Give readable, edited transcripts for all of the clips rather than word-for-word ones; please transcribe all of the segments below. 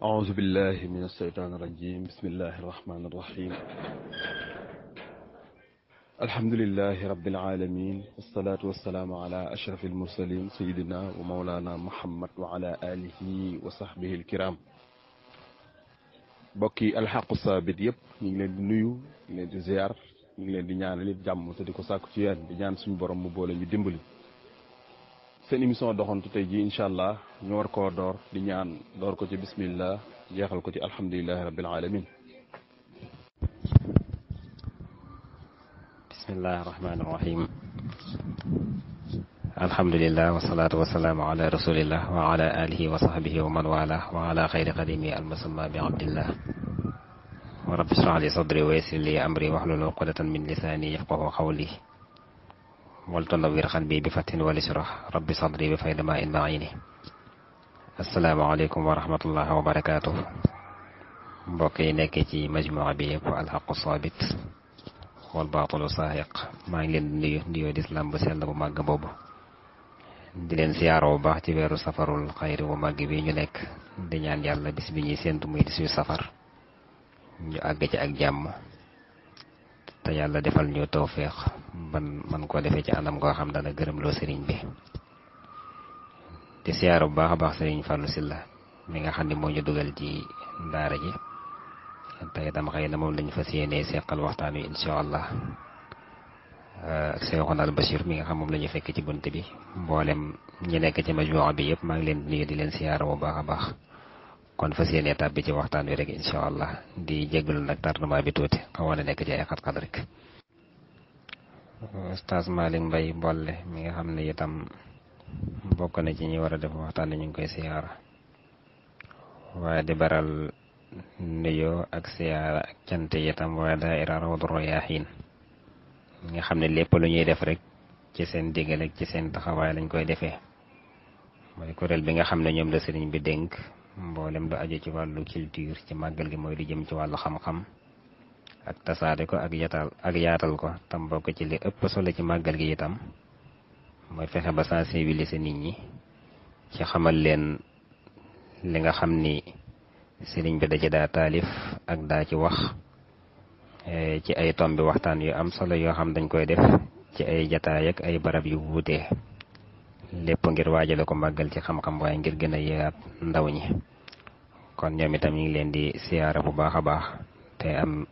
أعوذ بالله من الشيطان الرجيم بسم الله الرحمن الرحيم الحمد لله رب العالمين والصلاة والسلام على أشرف المرسلين سيدنا ومولانا محمد وعلى آله وصحبه الكرام بوكي الحق الثابت يب ñi leen di nuyu ñi leen di ziar ñi leen di ñaanal yëpp jàmm te di ko sàkku ci yéen di ñaan suñu borom mu boole ñu dimbali seen émission doxantu tey ji inshallah ñu war koo door di ñaan door ko ci bismillah jeexal ko ci alhamdulillahi rabbil alamin bismillahir rahmanir rahim alhamdulillah wassalatu wassalamu ala rasulillah wa ala alihi wa sahbihi wa man wala wa ala khayri qadimi almusamma bi abdillah wa rabbi shrah li sadri wa yassir li amri wahlul 'uqdatan min lisani yafqahu qawli waltunawwir qalbi bi fatin wa lishrah rabbi sadri bi fayda ma'in ma'ini assalamu alaykum wa rahmatullahi wa barakatuh mbokk yi nekk ci majmu'a bi yëpp alhaqu sabit wal baatilu saahiq maa ngi leen di nuyu nuyoo di islam bu sell bu màgg boobu di leen siyaaroo bu baax ci weeru safarul xayri bu màgg bi ñu nekk di ñaan yàlla bis bi ñuy séentu muy di suñu safar ñu àgg ci ak jàmm te yàlla defal ñu tawféex ban man koo defee ci anam goo xam dana gërëm loo sëriñ bi di siyaaroo bu baax a baax sëriñ Fallou Sylla mi nga xam ne moo ñu dugal ci daara ji tey itam xëy na moom lañu fas yéenee seqal waxtaan wi incha allah ak Seexuna al Bachir mi nga xam moom la ñu fekk ci bunt bi mboolem ñi nekk ci majmuwa bi yëpp maa ngi leen di nuyu di leen siyaara bu baax a baax kon fas yéenee tàbbi ci waxtaan wi rek incha allah di jégalu nag tardement bi tuuti xawoon na nekk ci ay xat-xat rek. Oustaz Malick Mbaye Bolle mi nga xam ne itam bokk na ci ñi war a def waxtaan wi ñu ngi koy siyaara waaye di baral. nuyoo ak siyaara ak cant itam waa daayira Rawdu Rayaahiin nga xam ne lépp lu ñuy def rek ci seen digal ak ci seen taxawaay lañ koy defee mooy kuréel bi nga xam ne ñoom la sëriñ bi dénk mboolem du aju ci wàllu culture ci màggal gi mooy di jëm ci wàllu xam-xam ak tasaare ko ak yaatal ko tam bokk ci li ëpp solo ci màggal gi itam mooy fexe ba sensibiliser nit ñi ci xamal leen li nga xam ni sëriñ bi da ci daa taalif ak daa ci wax ci ay tombi waxtaan yu am solo yoo xam dañ koy def ci ay jataay ak ay barab yu wuute lépp ngir waajale ko màggal ci xam-xam waaye ngir gën a yaat ndaw ñi kon ñoom itam ñu ngi leen di siyaara bu baax a baax te am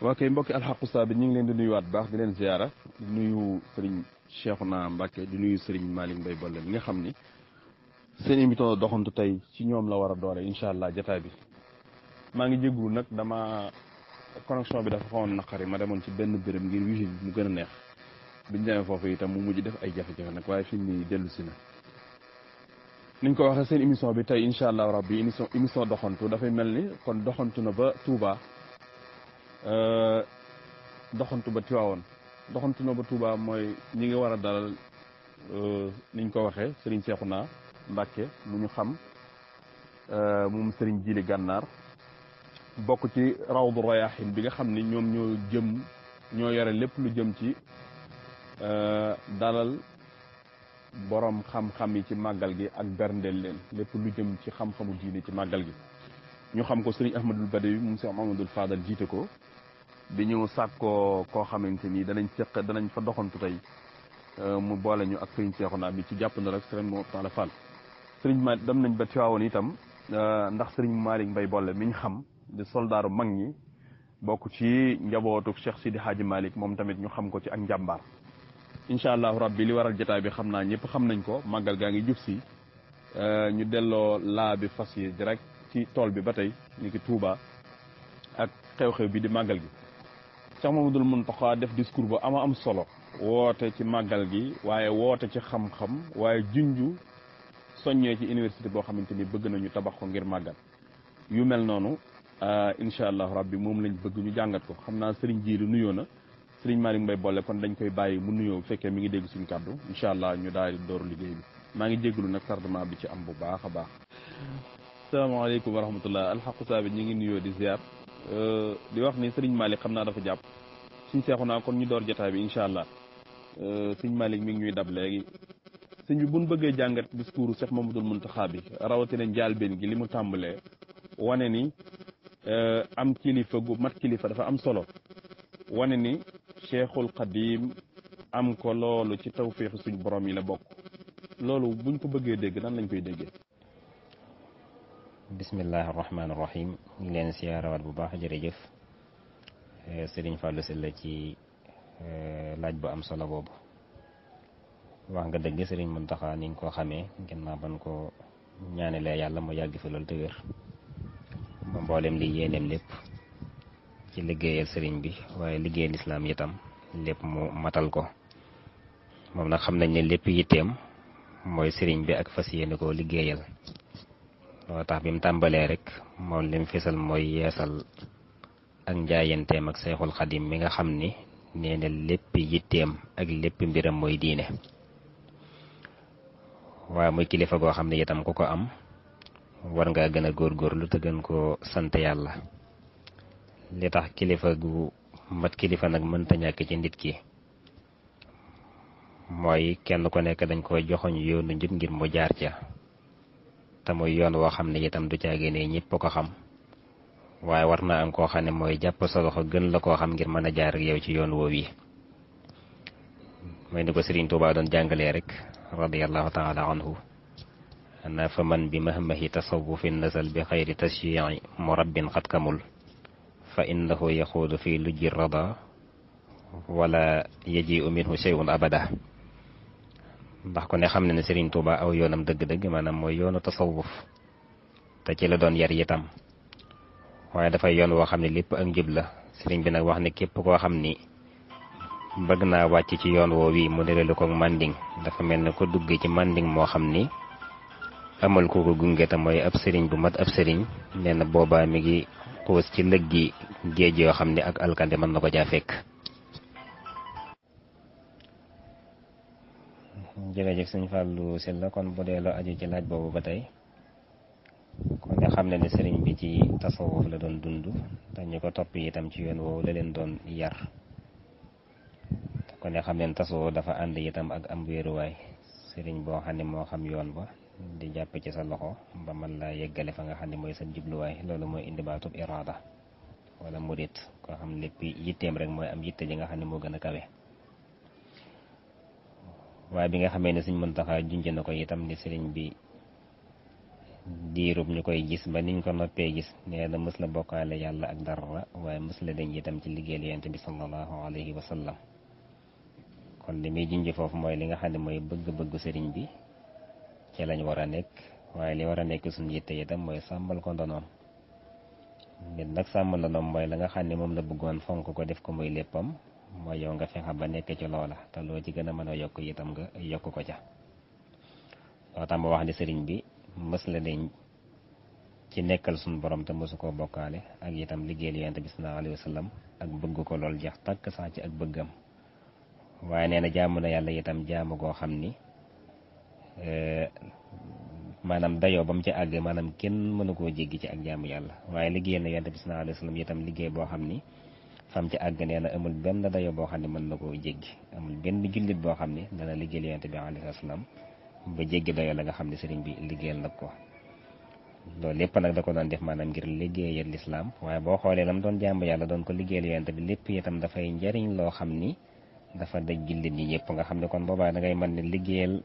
waa kay mbokki alxaqu saabit ñu ngi leen di nuyuwaat baax di leen ziyaara di nuyu sëriñ Cheikhouna Mbacké di nuyu sëriñ Malick Mbaye Bolle mi nga xam ni seen émission doxantu tey ci ñoom la war a doore incha allah jataay bi maa ngi jéggulu nag dama connexion bi dafa xawoon naqari ma demoon ci benn béréb ngir wifi bi mu gën a neex biñu demee foofu itam mu mujj def ay jafe-jafe nag waaye fi ni dellu si na niñ ko waxee seen émission bi tey incha allah rabbi émission doxantu dafay mel ni kon doxantu na ba Touba doxantu ba Tivaouane doxantu na ba Touba mooy ñi ngi war a dalal niñ ko waxee Serigne Cheikhouna Mbacké mu ñu xam moom Serigne Jili Gànnaar bokk ci Rawdu Rayaahiin bi nga xam ni ñoom ñoo yore lépp lu jëm ci dalal borom xam-xam yi ci màggal gi ak berndeel leen lépp lu jëm ci xam-xamu diine ci màggal gi ñu xam ko Serigne Ahmadul Badawi moom Cheikh Mahamadul Fadal jiite ko bi ñu sàkkoo koo xamante ni danañ fa doxantu tey mu boole ñu ak Serigne Cheikhouna bi ci jàpp na rek Serigne moo taala Fall Serigne ma dem nañ ba Tivaouane itam ndax Serigne Malick Mbaye Bolle mi ñu xam di soldaaru mag ñi bokk ci njabootu Cheikh Sidi Hadji Malick moom tamit ñu xam ko ci ak njàmbaar incha allahu rabbi li waral jotaay bi xam naa ñëpp xam nañ ko màggal gaa ngi jub si ñu delloo laa bi fas yi direct ci tool bi ba tey ni ki Touba ak xew-xew bi di màggal gi Cheikh Mamadou Mountakha def discours bu am solo woote ci màggal gi waaye woote ci xam-xam waaye junju soññee ci université boo xamante ni bëgg nañu tabax ko ngir màggal yu mel noonu incha allah rabbi moom lañ bëgg ñu jàngat ko xam naa Serigne Jiilu nuyoo na Serigne Malick Mbaye Bolle kon dañ koy bàyyi mu nuyoo bu fekkee mi ngi dégg suñu kàddu incha allah ñu daal di dooru liggéey bi maa ngi jégalu nag tardement bi ci am bu baax a baax. salaamaaleykum wa rahmatullah alxaqu saabit ñu ngi nuyoo di ziar di wax ni Serigne Malick xam naa dafa jàpp suñ Cheikhouna kon ñu door jotaay bi incha allah Serigne Malick mi ngi ñuy dab léegi. sëñ bi buñ bëggee jàngat discours Cheikh Mamadou Mountakha bi rawatina njaalbeen gi li mu tàmbalee wane ni am kilifa gu mat kilifa dafa am solo wane ni Cheikhul Xadim am ko loolu ci tawféexu suñ borom yi la bokk loolu buñ ko bëggee dégg nan lañ koy déggee. bismillahi rahmaani rahim ñu ngi leen siyaarawaat bu baax jërëjëf Serigne Fallou Sylla ci laaj bu am solo boobu. wax nga dëgg Serigne Mountakha ni nga ko xamee ginnaaw ban ko ñaanalee yàlla mu yàgg fi loolu te wér ba mboolem li yéeneem lépp ci liggéeyal Serigne bi waaye liggéeyal lislaam itam lépp mu matal ko moom nag xam nañ ne lépp yitteem mooy Serigne bi ak fas yéene koo liggéeyal. loo tax bi mu tàmbalee rek moom lim fisal mooy yeesal ak njaayanteem ak Seexul Xadim mi nga xam ni nee na lépp yitteem ak lépp mbiram mooy diine. waaye muy kilifa goo xam ne itam ku ko am war ngaa gën a góorgóorlu te gën koo sant yàlla. li tax kilifa gu mat kilifa nag mënta ñàkk ci nit ki mooy kenn ku nekk dañ ko joxoñ yoonu njub ngir mu jaar ca te muy yoon woo xam ne itam du caagee ne ñëpp ko xam waaye war naa am koo xam ne mooy jàpp sa loxo gën la koo xam ngir mën a jaar ak yow ci yoon woowu yi. mooy ni ko Serigne Touba doon jàngalee rek radiyallahu taala anhu ana fa man bi mahmahi tasawufin nasal bi xayri tashyi'i murabbin xat kamul fa innahu yaxuudu fi lujji rada wala yaji'u minhu shay'un abada. ndax ko ne xam ne ne Serigne Touba aw yoonam dëgg-dëgg maanaam mooy yoonu tasawuf te ci la doon yar itam waaye dafay yoon woo xam ne lépp ak njub la. Serigne bi nag wax ne képp koo xam ni bëgg naa wàcc ci yoon woo wi mu nirelu ko manding dafa mel ne ko dugg ci manding moo xam ni amal ko ko gunge te mooy ab sëriñ bu mat ab sëriñ nee na boobaa mi ngi xuus ci lëg gi géej yoo xam ne ak alkande mën na ko caa fekk. jërëjëf sëñ Fallou Sylla kon bu dee loo aju ci laaj boobu ba tey kon nga xam ne ne sëriñ bi ci tasawuf la doon dund dañu ko topp itam ci yoon woowu la leen doon yar. kon nga xam ne tasawuf dafa ànd itam ak am wéeruwaay sëriñ boo xam ne moo xam yoon ba di jàpp ci sa loxo ba mën laa yeggale fa nga xam ne mooy sa jubluwaay loolu mooy indi baatub iraada wala murit koo xam lépp yitteem rek mooy am yitte ji nga xam ne moo gën a kawe. waaye bi nga xamee ne Sëriñ Muntaxa junj na ko itam ni sëriñ bi diirub ñu koy gis ba niñ ko noppee gis nee na mës la bokkaale yàlla ak dara waaye mës la dañ itam ci liggéeyal Yonent bi sallallahu alayhi wa sallam. kon li muy junj foofu mooy li nga xam ne mooy bëgg-bëggu sëriñ bi ci lañ war a nekk waaye li war a nekk suñu yitte itam mooy sàmmal ko ndonoom. nit nag sàmm ndonoom mooy la nga xam ne moom la bëggoon fonk ko def ko muy léppam mooy yow nga fexe ba nekk ci loola te loo ci gën a mën a yokk itam nga yokk ko ca. loo tax ma wax ni sëriñ bi mës la deñ ci nekkal suñu borom te mësu koo bokkaale ak itam liggéeyal Yonent bi sallallahu alayhi wa sallam ak bëgg ko lool jeex tàkk sax ci ak bëggam. waaye nee na jaamu na yàlla itam jaamu goo xam ni maanaam dayoo ba mu ci àgg maanaam kenn mënu koo jéggi ci ak jaamu yàlla waaye liggéeyal na Yonent bi sallallahu alayhi wa sallam itam liggéey boo xam ni fam ci àgg nee na amul benn dayoo boo xam ne mën na koo jéggi amul benn jullit boo xam ne dana liggéeyal Yonent bi alayhi salaam ba jéggi dayoo la nga xam ne sëriñ bi liggéeyal nag ko. loolu lépp nag da ko doon def maanaam ngir liggéeyal lislaam waaye boo xoolee lam doon jaamu yàlla doon ko liggéeyal Yonent bi lépp itam dafay njariñ loo xam ni dafa daj jullit ñi ñëpp nga xam ne kon boobaa da ngay mën ne liggéeyal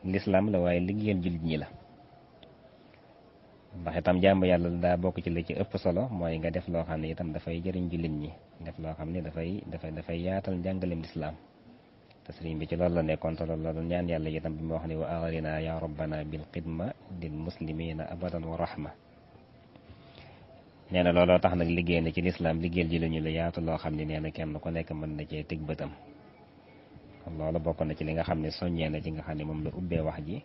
lislaam la waaye liggéeyal jullit ñi la. ndax itam jaamu yàlla daa bokk ci la ci ëpp solo mooy nga def loo xam ne itam dafay jëriñ jullit ñi def loo xam ne dafay yaatal njàngaleem lislaam te sëriñ bi ci loolu la nekkoon te loolu la doon ñaan yàlla itam bi ma wax ne wa aghrina ya rabbana bil xidma lil muslimina abadan wa rahma. nee na looloo tax nag liggéey na ci lislaam liggéeyal jullit ñi la yaatu loo xam ne nee na kenn ku nekk mën na cee teg bëtam. loolu bokk na ci li nga xam ne soññee na ci nga xam ne moom la ubbee wax ji.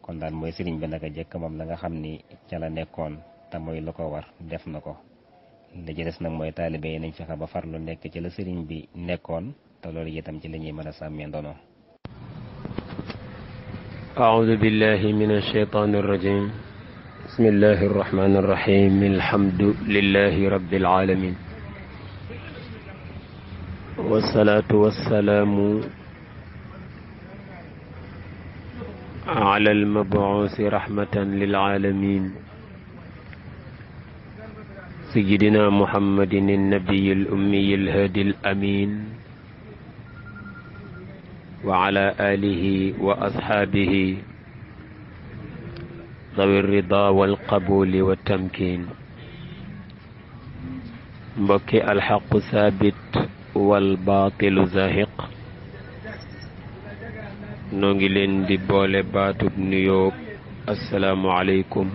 kon daal mooy sëriñ bi naka jekk moom la nga xam ni ca la nekkoon te mooy lu ko war def na ko li ci des nag mooy taalibe yi nañ fexe ba farlu nekk ci la sëriñ bi nekkoon te loolu itam ci la ñuy mën a sàmmee ndono. أعوذ بالله من الشيطان الرجيم بسم الله الرحمن الرحيم الحمد لله رب العالمين والصلاة والسلام على المبعوث رحمة للعالمين سيدنا محمد النبي الأمي الهادي الأمين وعلى آله وأصحابه ذوي الرضا والقبول والتمكين. mbokki alxaqu saabit wal baatilu zahiq, noo ngi leen di boole baatub nuyoo assalaamu aleykum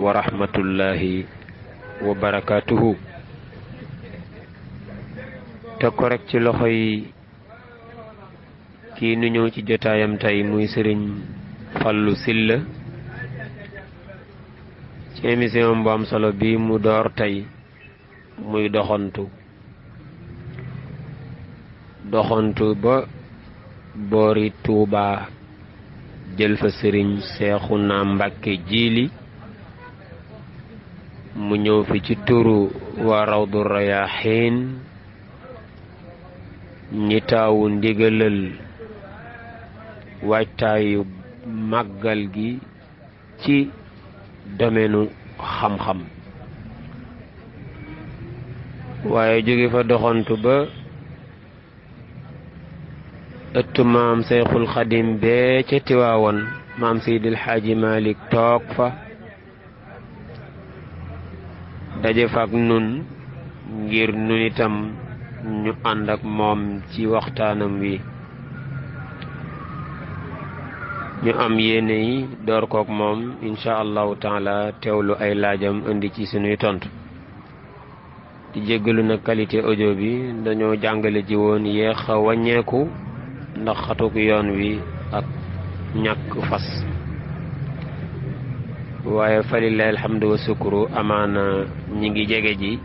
wa rahmatullahi wa barakaatuhu. te ko rek ci loxo yi kii nu ñëw ci jotaayam tey muy sëriñ Fallu Silla ci émission bu am solo bi mu door tey muy doxantu ba boori Tuuba jël fa sëriñ Seexuna Mbàkke Jiili mu ñëw fi ci turu waa Rawdu Rayaahiin ñi taawu ndigalal waajtaayu màggal gi ci domaine xam-xam, waaye jóge fa doxantu ba ëttu maam Seyxul Xadim bee ca Tiwaawoon maam Seydil Xaaji Malik toog fa daje fa ak nun ngir nun itam ñu ànd ak moom ci waxtaanam wi. ñu am yéene yi door kook moom insha allahu taala teewlu ay laajam indi ci sunuy tontu. di jéggalu na qualité audio bi, dañoo jàngale ji woon yéex a wàññeeku ndax xatuk yoon wi ak ñàkk fas, waaye falillahi alhamdu wa sukuru. amaana ñi ngi jege ji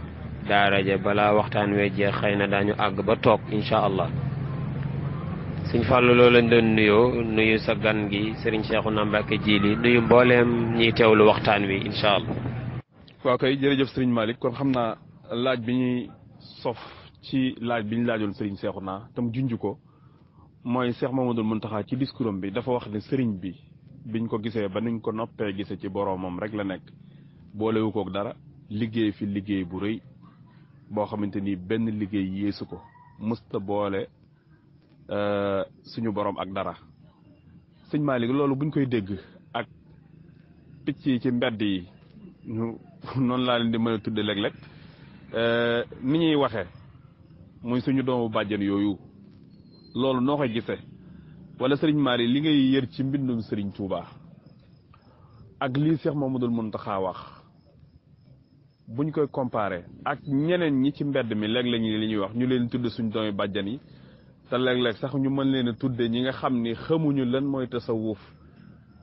daara ja balaa waxtaan wee jeex xëy na daañu àgg ba toog insha allah. Sëñ Fallu loolu lañ doon nuyu sa gan gi sëriñ Seexuna Mbàkke Jiili, nuyu mbooleem ñiy teewlu waxtaan wi insha allah. waaw kay jërëjëf sëriñ Malick, kon xam naa laaj bi ñuy sof ci laaj bi ñu laajoon sëriñ Seexuna tam junj ko mooy Seex Mamadul Muntaxa ci discours am bi dafa wax ne sëriñ bi biñ ko gisee ba nuñ ko noppee gisee ci boroomam rek la nekk, boolewu kook dara, liggéey fi liggéey bu rëy boo xamante ni benn liggéey yéesu ko, mësta boole suñu borom ak dara. sëñ Malick loolu buñ koy dégg ak picc yi ci mbedd yi ñu noonu laa leen di mën a tudde léeg-léeg ni ñuy waxee muy suñu doomu bàjjen yooyu, loolu noo koy gisee? wala sëriñ Malick li ngay yër ci mbindum sëriñ Touba ak lii Cheikh Mamadou Mountakha wax buñ koy comparé ak ñeneen ñi ci mbedd mi léeg-léeg li ñuy wax ñu leen tudd suñu doomu bàjjen yi, te léeg-léeg sax ñu mën leen a tudde ñi nga xam ni xamuñu lan mooy tasawuf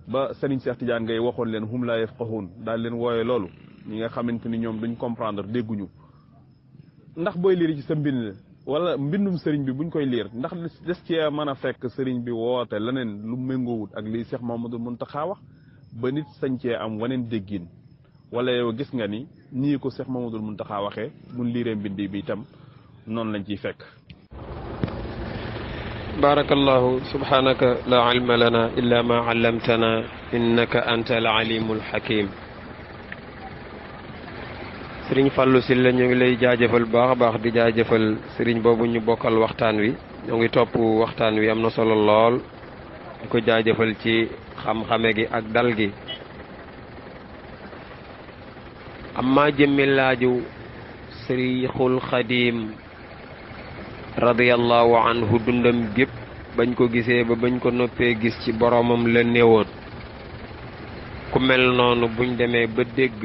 ba Serigne Cheikh Tidiane ngay waxoon leen hum laa yafqahuun daal leen wooye loolu ñi nga xamante ni ñoom duñ comprendre dégguñu. ndax booy liir ci sa mbind wala mbindum sëriñ bi buñ koy liir ndax des cee mën a fekk sëriñ bi woote leneen lu méngoowut ak lii Cheikh Mamadou Mountakha wax ba nit sañ cee am waneen déggin, wala yow gis nga ni nii ko Cheikh Mamadou Mountakha waxee mun liiree mbind bi itam noonu lañ ciy fekk. barakallahu subhanaka la ilma lana illa ma allamtana innaka anta al alimul hakim. sëriñ Fallu Silla ñu ngi lay jaajëfal baax a baax di jaajëfal sëriñ boobu ñu bokkal waxtaan wi, ñoo ngi topp waxtaan wi am na solo lool, di ko jaajëfal ci xam-xame gi ak dal gi. amma jëmmi laaju sëriixul Xadim radiyallahu anhu dundam gépp bañ ko gisee ba bañ ko noppee gis ci boroomam la néewoon. ku mel noonu buñ demee ba dégg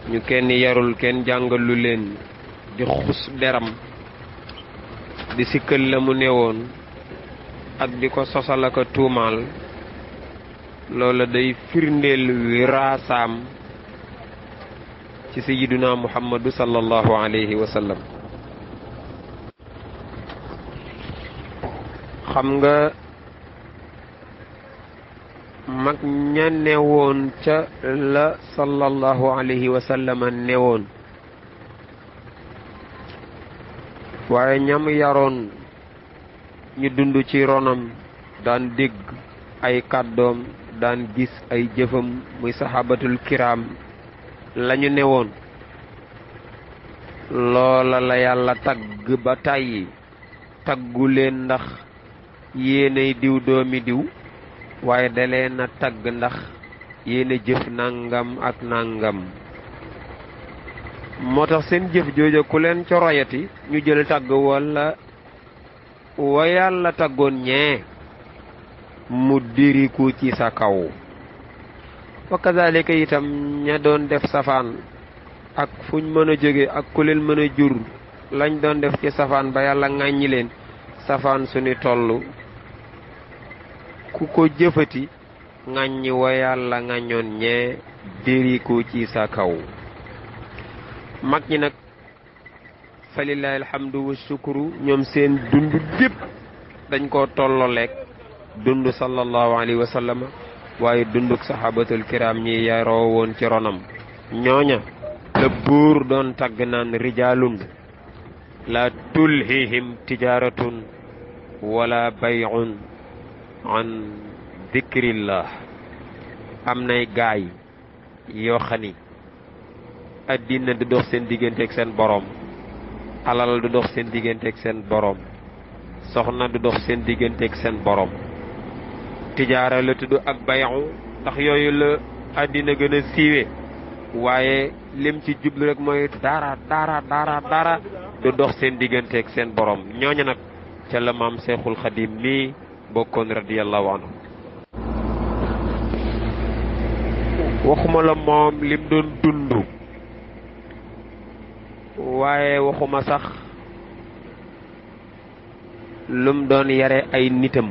ñu kenn yarul kenn jàngalu leen di xus deram di sikkal la mu néewoon ak di ko sosal ak a tuumaal, loola day firndeel wiraasaam ci sayyiduna Muhammadu sallallahu alayhi wa sallam. xam nga mag ña newoon ca la sallallahu alayhi wa sallam newoon, waaye ñam yaroon ñu dund ci ronam daan dégg ay kàddoom daan gis ay jëfam muy saxaabatul kiram lañu newoon loola la yàlla tagg ba tàyyi taggu leen ndax yéenay diw doomi diw waaye da leen a tagg ndax yéena jëf nangam ak nangam moo tax seen jëf jooja ku leen coroyati ñu jël tagg wala wa yàlla taggoon ñee mu diriku ci sa kaw wa kazalika itam ña doon def safaan ak fuñ mën a jóge ak ku leen mën a jur lañ doon def ci safaan ba yàlla ŋàññi leen safaan suñu toll ku ko jëfati ŋàññi wa yàlla ŋàññoon ñee diriku ci sa kaw mag ñi nag falillahi alhamdu wa shukru ñoom seen dund gépp dañ koo tolloleeg dund sallallahu alayhi wa sallam waaye dunduk sahabatul kiram ñi yaroo woon ci ronam ñooña la buur doon tagg naan rijaalun la tulhihim tijaratun wala bay'un an dhikrillah am nay gaay yoo xani addina du dox seen digganteeg seen borom alal du dox seen digganteeg seen borom soxna du dox seen digganteeg seen borom tijaara la tudd ak bayu ndax yooyu la àddina gën a siiwe waaye lim ci jublu rek mooy dara du dox seen digganteeg seen borom ñooñu nag ca la maam Seexul Xadim mii bokkoon radiyallahu anhu waxuma la moom lim doon dund waaye waxuma sax lum doon yare ay nitam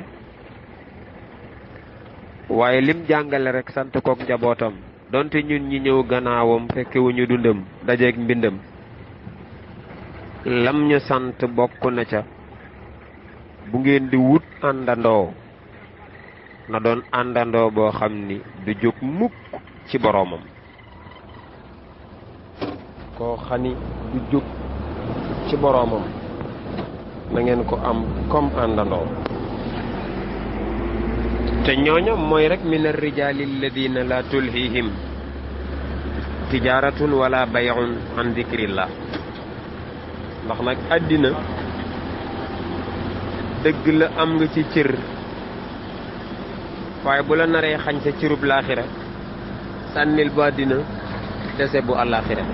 waaye lim jàngale rek sant kook njabootam donte ñun ñi ñëw gannaawam fekkewuñu dundam dajeeg mbindam lam ñu sant bokk na ca bu ngeen di wut àndandoo na doon àndandoo boo xam ni du jóg mukk ci boroomam koo xani du jóg ci boroomam na ngeen ko am comme àndandoo te ñooña mooy rek min ar-rijaali alladina la tulhihim tijaratun wala bay'un an dhikrillah ndax nag àddina dëgg la am nga ci cër waaye bu la naree xañ sa cërub laaxira sànnil bu àddina dese bu àllaaxira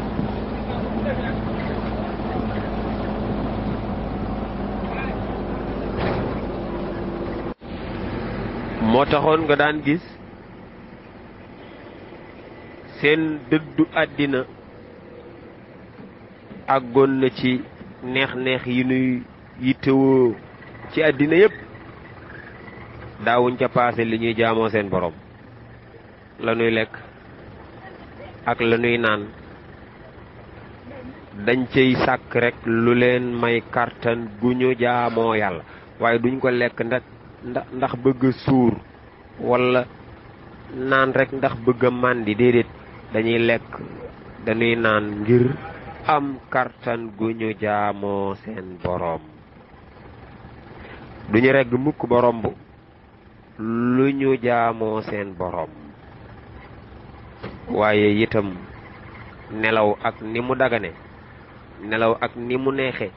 moo taxoon nga daan gis seen dëddu àddina àggoon na ci neex-neex yi nuy yittewoo ci àddina yépp daawuñ ca paase li ñuy jaamoo seen borom la nuy lekk ak la nuy naan dañ cey sàkk rek lu leen may kartan gu ñu jaamoo yàlla waaye duñ ko lekk ndax bëgg suur wala naan rek ndax bëgg màndi déedéet dañuy lekk dañuy naan ngir am kartan gu ñu jaamoo seen borom duñu regg mukk borom bu lu ñu jaamoo seen borom waaye itam nelaw ak ni mu dagane nelaw ak ni mu neexe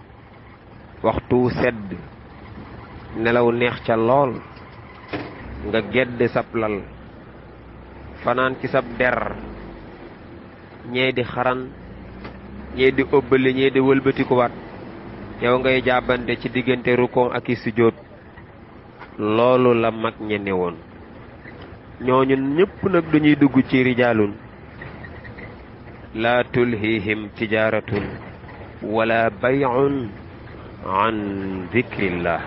waxtu sedd nelaw neex ca lool nga gedd sab lal fanaan ci sab der ñee di xaran ñee di ëbbali ñee di wëlbatikuwaat yow ngay jàbbante ci diggante rukon ak i sujjóot loolu la mag ñe ne woon ñooñu ñëpp nag dañuy dugg ci rijaalun la tulhihim tijaratun wala bay'un an dhikrillah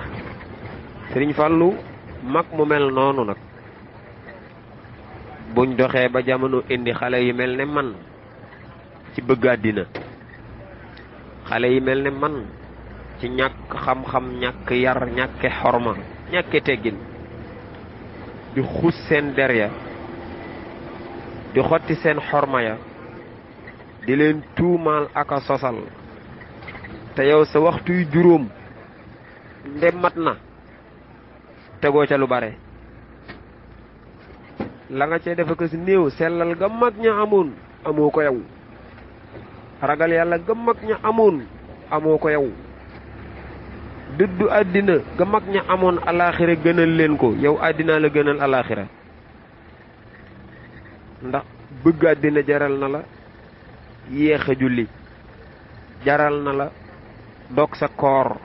Sëriñ Fallu mag mu mel noonu nag buñ doxee ba jamono indi xale yi mel ne man ci bëgg àddina xale yi mel ne man ci ñàkk xam-xam ñàkk yar ñàkke xorma ñàkke teggin di xus seen der ya di xotti seen xorma ya di leen tuumaal ak a sosal te yow sa waxtuy juróom ndem mat na tegoo ca lu bare la nga cee defa ko si néew sellal ga mag ña amoon amoo ko yow ragal yàlla ga mag ña amoon amoo ko yow dëddu àddina ga mag ña amoon alaaxira gënal leen ko yow àddina la gënal alaaxira ndax bëgg àddina jaral na la yéex a julli jaral na la dog sa koor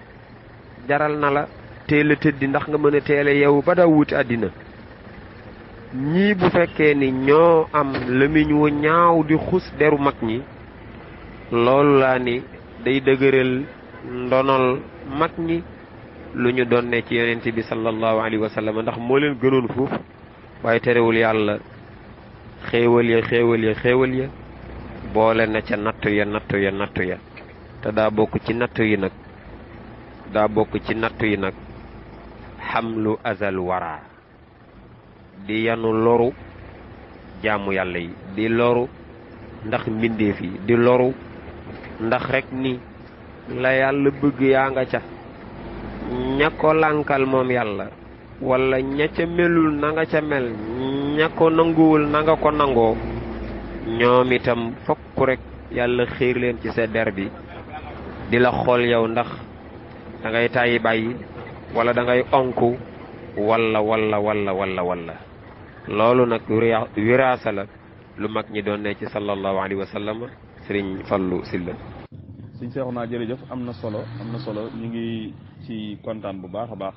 jaral na la teel a tëddi ndax nga mën a teel a yeewu ba daa wuti àddina ñii bu fekkee ni ñoo am lamiñ wu ñaaw di xus deru mag ñi loolu laa ni day dëgëral ndonol mag ñi lu ñu doon ne ci yonent bi sallallahu alayhi wa sallam ndax moo leen gënoon fuuf waaye terewul yàlla xéewal ya boole na ca nattu ya te daa bokk ci nattu yi nag xamlu azal wara di yanu loru jaamu yàlla yi di loru ndax mbindeef yi di loru ndax rek ni la yàlla bëgg yaa nga ca ña ko lànkal moom yàlla wala ña ca melul na nga ca mel ña ko nanguwul na nga ko nangoo ñoom itam fokk rek yàlla xiir leen ci sa der bi di la xool yow ndax da ngay tàyyi bàyyi wala da ngay onku wala loolu nag wiraasa la lu mag ñi doon ne ci sallallahu alayhi wa sallam sëriñ Fallu Silla. sëñ Seexuna jërëjëf am na solo ñu ngi ci kontaan bu baax a baax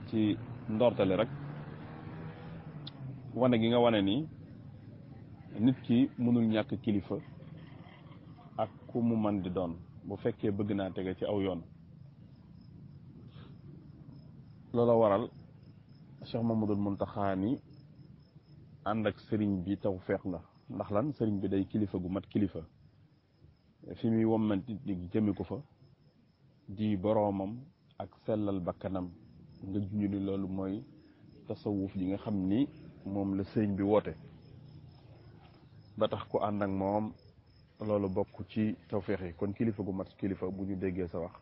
ci ndortale rek wane gi nga wane ni nit ki mënul ñàkk kilifa ak ku mu man di doon bu fekkee bëgg naa tege ci aw yoon loola waral Cheikh Mamadul Muntaxa ni ànd ak sëriñ bi taw feex la ndax lan sëriñ bi day kilifa gu mat kilifa fi muy wommanti di jëmi ko fa di boroomam ak sellal bakkanam nga junj ni loolu mooy tasawuf ji nga xam ni moom la sëriñ bi woote ba tax ku ànd ak moom loolu bokk ci tawféex yi kon kilifa gu mat kilifa bu ñu déggee sa wax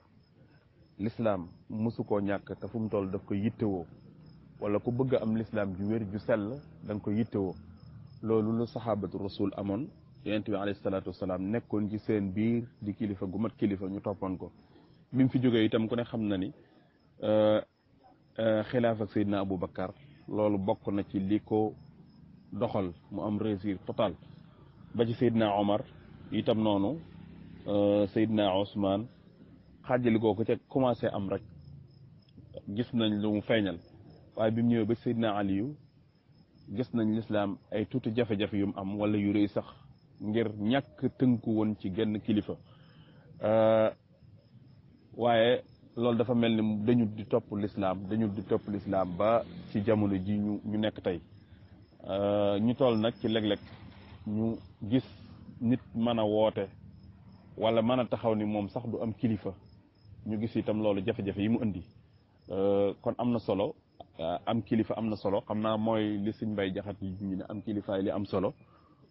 lislaam mësu koo ñàkk te fu mu toll daf ko yittewoo wala ku bëgg am lislaam ju wér ju sell da nga ko yittewoo loolu lu saxaabatu rasul amoon yonent bi alayhi salaatu wasalaam nekkoon ci seen biir di kilifa gu mat kilifa ñu toppoon ko bi mu fi jógee itam ku ne xam na ni xilaaf ak Seydina Aboubacar loolu bokk na ci li ko doxal mu am réussir total ba ci Seydina Omar itam noonu Seydina Ousmane xaajali koo ko ca commencé am rek gis nañ lu mu feeñal waaye bi mu ñëwee ba Seydina Aliyu gis nañ lislaam ay tuuti jafe-jafe yu mu am wala yu rëy sax ngir ñàkk tënku woon ci genn kilifa waaye loolu dafa mel ni dañu di topp lislaam ba ci jamono ji ñu nekk tey ñu toll nag ci léeg-léeg ñu gis nit mën a woote wala mën a taxaw ni moom sax du am kilifa ñu gis itam loolu jafe-jafe yi mu indi kon am na solo am kilifa am na solo xam naa mooy li Sëñ Mbay Jaxate yi ñu ne am kilifaay li am solo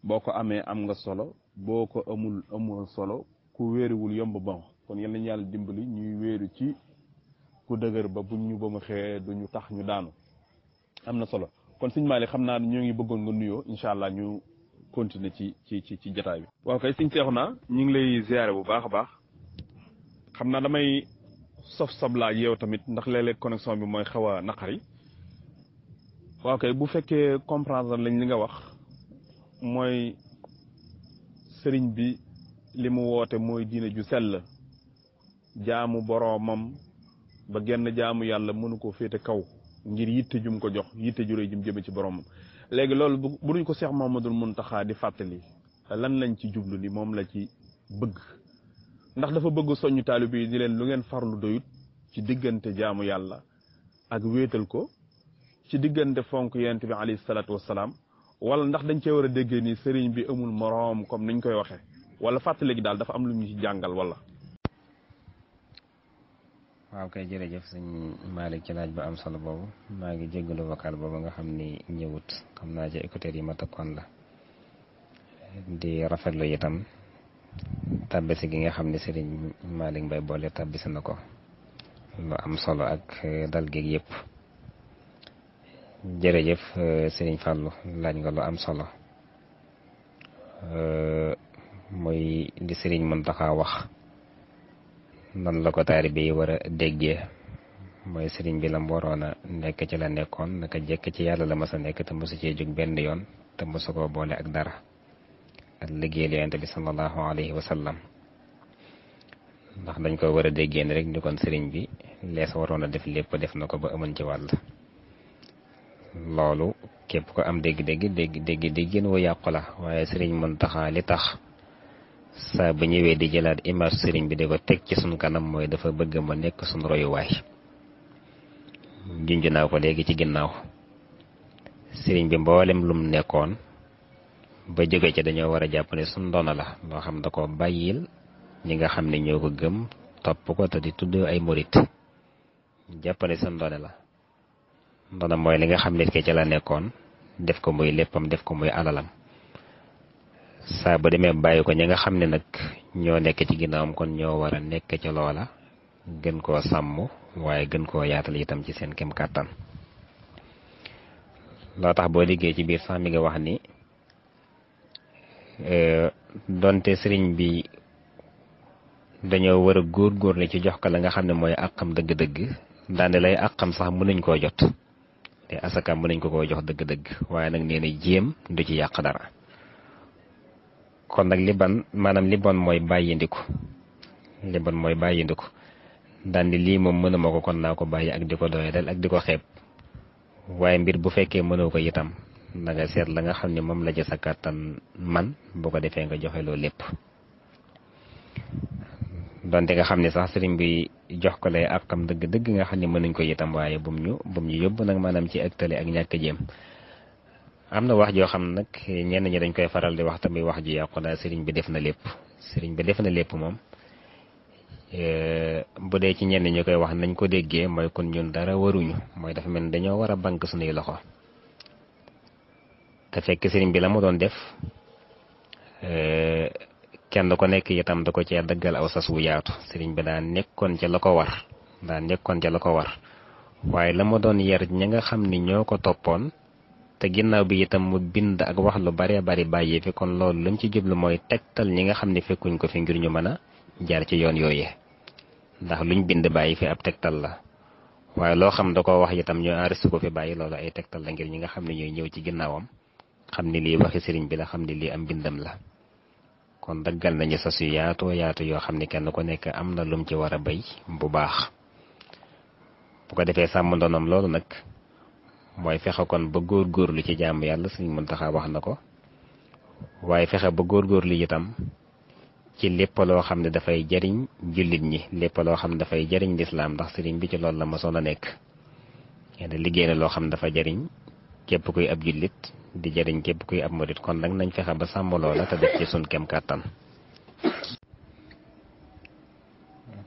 boo ko amee am nga solo boo ko amul solo ku wéeruwul yomb bon kon yal nañu yàlla dimbali ñuy wéeru ci ku dëgër ba buñ ñu ba ma xëyee duñu tax ñu daanu am na solo kon Sëñ Maalik xam naa ñoo ngi bëggoon nga nuyoo incha allah ñu continuer ci jotaay bi. waaw kay Sëñ Seexuna ñu ngi lay ziare bu baax a baax xam naa damay sof sablaaj yow tamit ndax léeg-léeg connexion bi mooy xaw a naqari waaw kay bu fekkee comprendre lañ li nga wax mooy sëriñ bi li mu woote mooy diine ju sell jaamu boroomam ba genn jaamu yàlla mënu ko féete kaw ngir yitte jum ko jox yitte ju rëy jum jëme ci boroomam léegi loolu bu duñ ko Seex Muhammadul Muntaxa di fàttali lan lañ ci jublu ni moom la ci bëgg ndax dafa bëgg soññu taalibe yi di leen lu ngeen farlu doyut ci diggante jaamu yàlla ak wéetal ko ci diggante fonk yonent bi alayhi salaatu wassalaam wala ndax dañ cee war a déggee ni sëriñ bi amul moroom comme niñ koy waxee wala fàttali gi daal dafa am lu ñu ci jàngal wala. waaw kay jërëjëf sëñ Malick ci laaj ba am solo boobu maa ngi jéggalu vocal boobu nga xam ni ñëwut xam naa ci écouteurs yi ma takkoon la di rafetlu itam tabbisi gi nga xam ne sëriñ Malick Mbaye boole tabbisi na ko lu am solo ak dal géeg yëpp jërëjëf sëriñ Fallou laaj nga lu am solo li sëriñ Muntaxa wax nan la ko taalibe yi war a déggee mooy sëriñ bi la mu waroon a nekk ci la nekkoon naka jekk ci yàlla la mas a nekk te mosu cee jóg benn yoon te mosu koo boole ak dara ak liggéeyal yonent bi sallallahu alayhi wa sallam ndax dañ ko war a déggee ni rek ni kon sëriñ bi lees waroon a def lépp def na ko ba amoon ci wàll loolu képp ko am déggéen wu yàqu la waaye sëriñ Muntaxa li tax saa bu ñëwee di jëlaat image sëriñ bi di ko teg ci suñ kanam mooy dafa bëgg ma nekk suñ royuwaay junj naa ko léegi ci ginnaaw sëriñ bi mboolem lum nekkoon ba jóge ci dañoo war a jàpp ne suñ ndono la loo xam da ko bàyyil ñi nga xam ne ñoo ko gëm topp ko te di tudd ay murit jàpp ne suñ ndono la ndono mooy li nga xam nit ki ci la nekkoon def ko muy léppam def ko muy alalam saa bu demee bàyyi ko ñi nga xam ne nag ñoo nekk ci ginnaawam kon ñoo war a nekk ca loola gën koo sàmm waaye gën koo yaatal itam ci seen kem kàttan loo tax boo liggéey ci biir sax mi nga wax ni donte sëriñ bi dañoo war a góorgóorlu ci jox ko la nga xam ne mooy àqam dëgg-dëgg daane lay àqam sax mënuñ koo jot te asaka mënuñ ko koo jox dëgg-dëgg waaye nag nee na jéem du ci yàq dara kon nag li bon mooy bàyyindiku daan ni lii moom mënuma ko kon naa ko bàyyi ak di ko doyadal ak di ko xeeb waaye mbir bu fekkee mënoo ko itam na nga seet la nga xam ne moom la ci sa kàttan man boo ko defee nga joxe loolu lépp donte nga xam ne sax sëriñ bi jox ko lay àqam dëgg-dëgg nga xam ne mënuñ ko itam waaye bum ñu yóbbu nag maanaam ci ak tële ak ñàkk jéem am na wax joo xam nag ñenn ñi dañ koy faral di wax tamit wax ju yàqu naa sëriñ bi def na lépp moom bu dee ci ñenn ñi koy wax nañ ko déggee mooy kon ñun dara waruñu mooy dafa mel ni dañoo war a bank suñuy loxo te fekk sëriñ bi la mu doon def kenn ko nekk itam da ko cee daggal aw sas wu yaatu sëriñ bi daa nekkoon ca la ko war waaye la mu doon yar ña nga xam ni ñoo ko toppoon te ginnaaw bi itam mu bind ak wax lu bare bari bàyyi fi kon loolu lañ ci jublu mooy tegtal ñi nga xam ne fekkuñ ko fi ngir ñu mën a jaar ci yoon yooyee ndax luñ bind bàyyi fi ab tegtal la waaye loo xam da ko wax itam ñu enregistré ko fi bàyyi loolu ay tegtal la ngir ñi nga xam ne ñooy ñëw ci ginnaawam xam ni lii waxi sëriñ bi la xam ni lii am bindam la kon daggal nañu sas yu yaatu yoo xam ne kenn ku nekk am na lum ci war a bay bu baax bu ko defee sàmm ndonom loolu nag mooy fexe kon ba góorgóorlu ci jaamu yàlla Sëriñ Muntaxa wax na ko waaye fexe ba góorgóorlu itam ci lépp loo xam ne dafay jariñ jullit ñi lépp loo xam ne dafay jariñ lislaam ndax sëriñ bi ci loolu la mosoon a nekk liggéey na loo xam ne dafa jariñ képp kuy ab jullit di jariñ képp kuy ab murit kon nag nañ fexe ba sàmm loola te def ci sun kem kàttan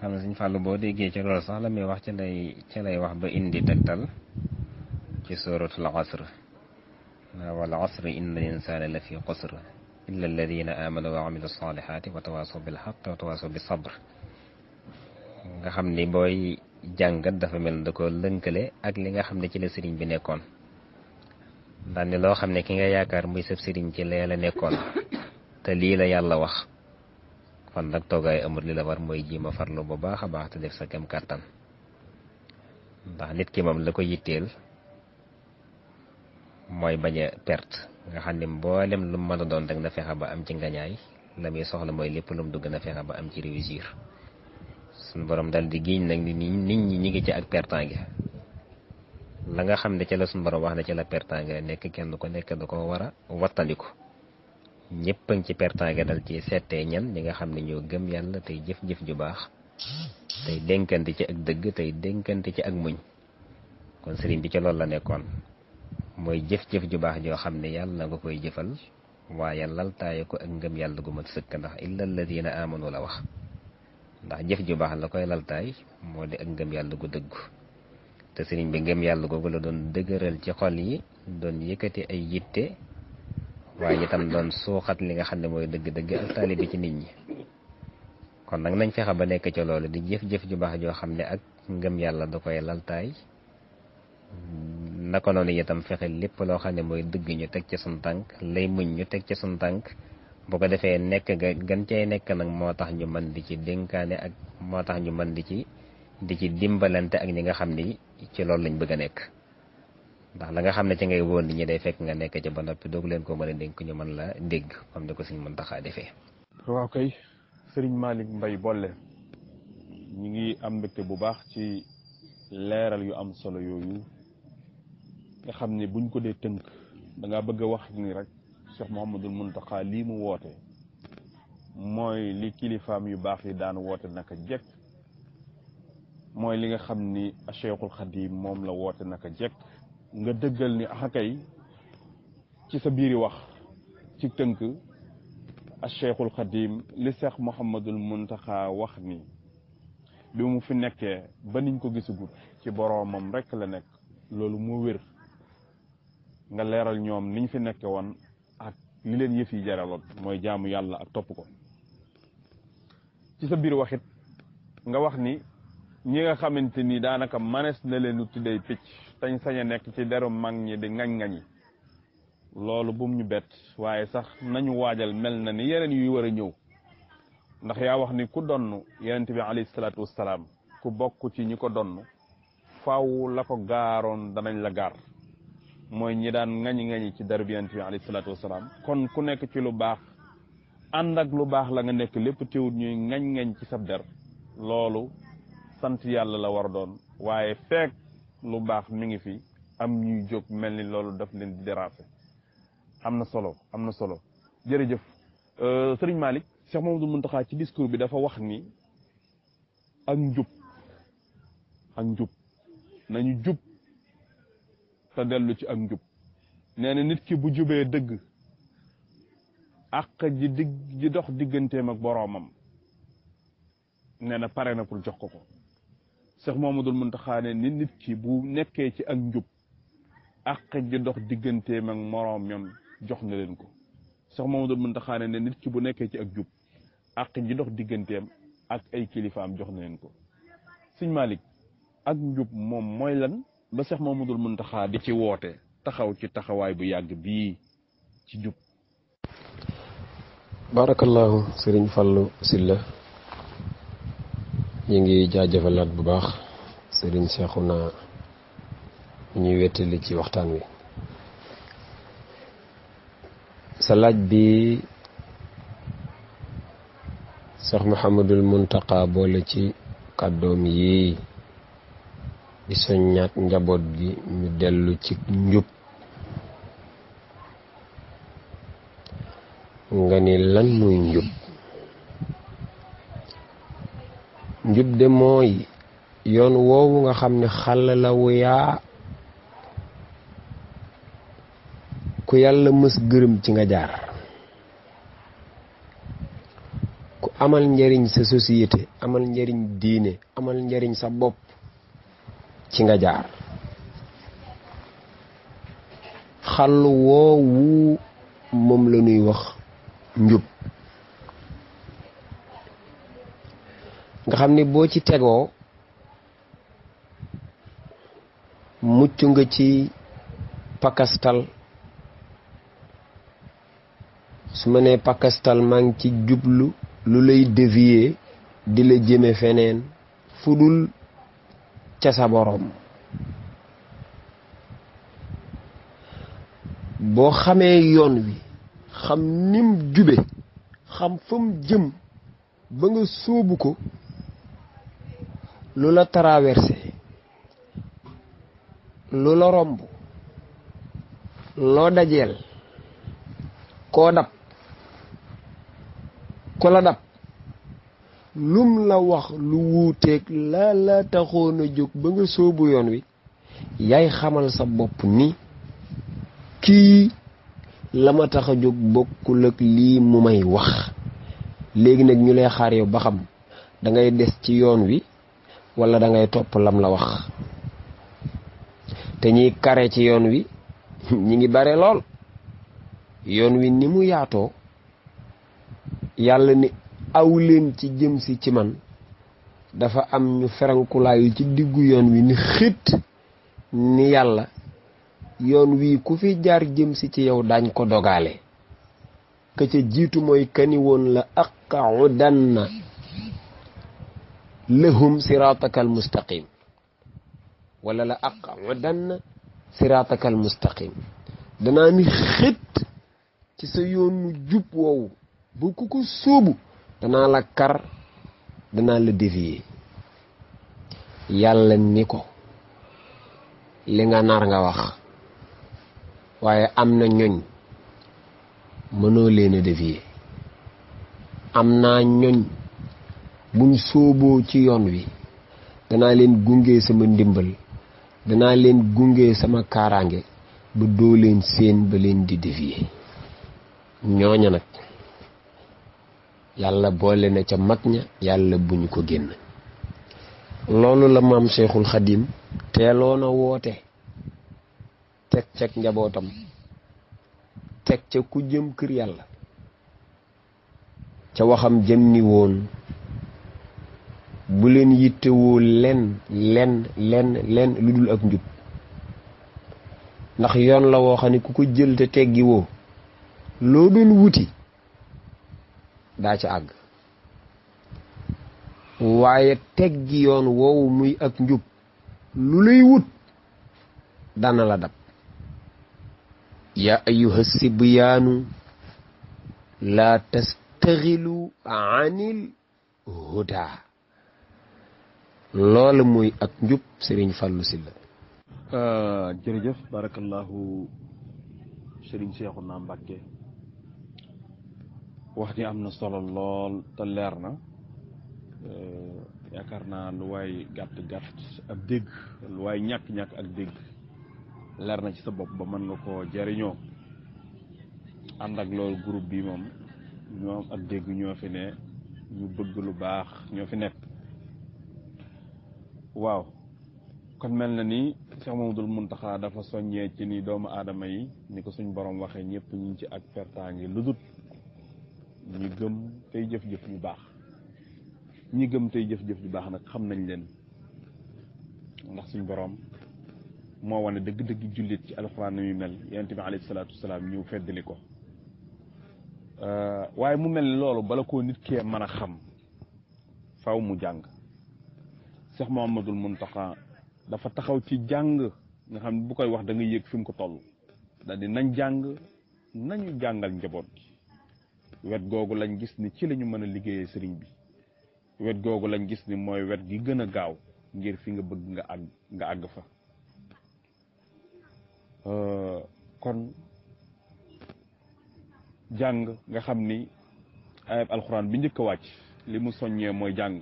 xam ne Sëriñ Fàllu boo déggee ci loolu sax la muy wax ci lay wax ba indi tegtal ci suratul asr wal asri inna al-insana la fi xusr illa alladina amanu wa amilu salihati wa tawasaw bil haqq wa tawasaw bis sabr nga xam ni booy jàngat dafa mel da ko lënkale ak li nga xam ne ci la sëriñ bi nekkoon daan ni loo xam ne ki nga yaakaar muy sëb sëriñ ci lee la nekkoon te lii la yàlla wax kon nag toogaay amul li la war mooy jiima farlu bu baax a baax te def sa kem kàttan ndax nit ki moom la ko yitteel mooy bañ a perte nga xam ne mboolem lu mu mën a doon rek na fexe ba am ci ngañaay la muy soxla mooy lépp lu mu dugg na fexe ba am ci réussir suñu borom dal di giiñ nag ni nit ñi ñi ngi ci ak pertange la nga xam ne ca la suñu borom wax na ci la pertange nekk kenn ko nekk da ko war a wattandiku ñëpp a ngi ci pertange dal ci seetee ñan ñi nga xam ne ñoo gëm yàlla tey jëf-jëf ju baax tey dénkante ci ak dëgg tey dénkante ci ak muñ kon sëriñ bi ci loolu la nekkoon mooy jëf-jëf ju baax joo xam ne yàlla nga koy jëfal waaye laltaaye ko ak ngëm yàlla gu mat sëkk ndax illa alladina amanu la wax ndax jëf ju baax la koy laltaay moo di ak ngëm yàlla gu dëggu te sëriñ bi ngëm yàlla googu la doon dëgëral ci xol yi doon yëkkati ay yitte waaye itam doon suuxat li nga xam ne mooy dëgg-dëgg ak taalibe ci nit ñi kon nag nañ fexe ba nekk ci loolu di jëf-jëf ju baax joo xam ne ak ngëm yàlla da koy laltaay naka noonu itam fexe lépp loo xam ne mooy dëgg ñu teg ci suñ tànk lay muñ ñu teg ci suñ tànk bu ko defee nekk ga gan cay nekk nag moo tax ñu mën di ci dénkaane ak moo tax ñu mën di ci dimbalante ak ñi nga xam ni ci loolu lañ bëgg a nekk ndax la nga xam ne ci ngay woon nit ñi day fekk nga nekk ci ba noppi doog leen ko mën a dénk ñu mën la dégg comme ni ko Sëriñ Muntaxa defee. waaw kay Sëriñ Malick Mbaye Bollé ñu ngi am mbégte bu baax ci leeral yu am solo yooyu nga xam ne buñ ko dee tënk da ngaa bëgg a wax ni rek Cheikh Mouhamadul Muntaxa lii mu woote mooy li kilifaam yu baax yi daan woote naka jekk mooy li nga xam ni Cheikhul Khadim moom la woote naka jekk nga dëggal ni axakay ci sa biiri wax ci tënk Cheikhul Khadim li Cheikh Mouhamadul Muntaxa wax ni bi mu fi nekkee ba niñ ko gisagut ci boroomam rek la nekk loolu moo wér nga leeral ñoom niñ fi nekke woon ak li leen yëf yi jaraloon mooy jaamu yàlla ak topp ko ci sa biir waxit nga wax ni ñi nga xamante ni daanaka manees na leen tuddee picc tañ sañ a nekk ci deru mag ñi di ngañ-ngañi loolu bum ñu bett waaye sax nañu waajal mel na ni yeneen yuy war a ñëw ndax yaa wax ni ku donn yonent bi alayhi salaatu wassalaam ku bokk ci ñi ko donn faaw la ko gaaroon danañ la gaar mooy ñi daan ngañi ci deru bi yonent bi alayhi salaatu wassalaam kon ku nekk ci lu baax ànd ak lu baax la nga nekk lépp teewut ñuy ngañ ci sab der loolu sant yàlla la war a doon waaye fekk lu baax mi ngi fi am ñuy jóg mel ni loolu daf leen di déraper am na solo jërëjëf Sëriñ Malick Cheikh Mouhamadou Mountakha ci discours bi dafa wax ni ak njub nañu jub te dellu ci ak njub nee na nit ki bu jubee dëgg àq ji dox digganteem ak boroomam nee na pare na pour jox ko Cheikh Mouhamadou Mountakha ne nit ki bu nekkee ci ak njub àq ji dox digganteem ak moroomam jox na leen ko Cheikh Mouhamadou Mountakha ne nit ki bu nekkee ci ak jub àq ji dox digganteem ak ay kilifaam jox na leen ko Sëriñ Malick ak njub moom mooy lan ba Cheikh Mouhamadou Mountakha di ci woote taxaw ci taxawaay bu yàgg bii ci jub. barakallahu Sëriñ Fallu Silla ñu ngi jaajëfalaat bu baax Sëriñ Seexuna ñuy wettali ci waxtaan wi. sa laaj bi Cheikh Mouhamadul Muntaqa boole ci kàddoom yi di soññaat njaboot gi ñu dellu ci njub nga ni lan muy njub de mooy yoon woowu nga xam ne xàll la wu yaa ku yàlla mës gërëm ci nga jaar ku amal njariñ sa société amal njariñ diine amal njariñ sa bopp ci nga jaar xàll woowu moom la ñuy wax njub nga xam ni boo ci tegoo mucc nga ci pakastal su ma nee pakastal maa ngi ci jublu lu lay dévier di la jëme feneen fudul ca sa borom boo xamee yoon wi xam nim jube xam fam jëm ba nga sóobu ko lu la traversé lu la romb loo dajeel koo dab ku la dab lum la wax lu wuuteeg la taxoon a jóg ba nga sóobu yoon wi yaay xamal sa bopp ni kii la ma tax a jóg bokkul ak lii mu may wax léegi nag ñu lay xaar yow ba xam da ngay des ci yoon wi wala da ngay topp lam la wax te ñiy kare ci yoon wi ñi ngi bare lool yoon wi ni mu yaatoo yàlla ni aw leen ci jëm si ci man dafa am ñu ferankulaayu ci diggu yoon wi ni xit ni yàlla yoon wi ku fi jaar jëm si ci yow daañ ko dogaale ka ca jiitu mooy kani woon la aq'udanna lahum siratakal mustaqim wala la aq'udanna siratakal mustaqim danaa ni xët ci sa yoonu jub woowu bu ku ko sóobu danaa la kar danaa la dévier yàlla ni ko li nga nar nga wax waaye am na ñoñ mënoo leen a dévier am naa ñoñ buñ sóoboo ci yoon wi danaa leen gunge sama ndimbal danaa leen gunge sama kaaraange ba doo leen seen ba leen di dévier ñooña nag yàlla boole na ca mag ña yàlla buñ ko génn loolu la maam Cheikhul Khadim teeloon a woote teg ceg njabootam teg ca ku jëm kër yàlla ca waxam jëm ni woon bu leen yittewoo lenn lu dul ak njub ndax yoon la woo xam ne ku ko jël te teggi woo loo doon wuti daa ca àgg waaye teggi yoon woowu muy ak njub lu lay wut dana la dab yaa ayyuha sibyaanu laa tastaxilu anil huda loolu muy ak njub Sëriñ Fàllu Sylla jërëjëf barakallahu Sëriñ Seexuna Mbàkke wax ji am na solo lool te leer na yaakaar naa lu waay gàtt ak dégg lu waay ñàkk ak dégg leer na ci sa bopp ba mën nga koo jariñoo ànd ak loolu groupe bi moom ñoom ak dégg ñoo fi ne ñu bëgg lu baax ñoo fi nekk waaw kon mel na ni Cheikh Mamadul Muntaxa dafa soññee ci ni doomu aadama yi ni ko suñ borom waxee ñëpp ñu ci ak pertaangi lu dut ñi gëm tey jëf-jëf yu baax ñi gëm tey jëf-jëf yu baax nag xam nañ leen ndax suñ borom moo wane dëgg-dëgg jullit ci alxuraan na muy mel yonent bi alayhi salaatu wasalaam ñëw feddali ko waaye mu mel ni loolu bala koo nit kee mën a xam faw mu jàng Cheikh Mouhamadoul Mountakha dafa taxaw ci jàng nga xam ne bu koy wax da nga yëg fi mu ko toll daal di nañ jàng nañu jàngal njaboot gi wet googu lañ gis ni ci lañu mën a liggéeyee sëriñ bi wet googu lañ gis ni mooy wet gi gën a gaaw ngir fi nga bëgg nga àgg fa kon jàng nga xam ni ayab alxuraan bi njëkk a wàcc li mu soññee mooy jàng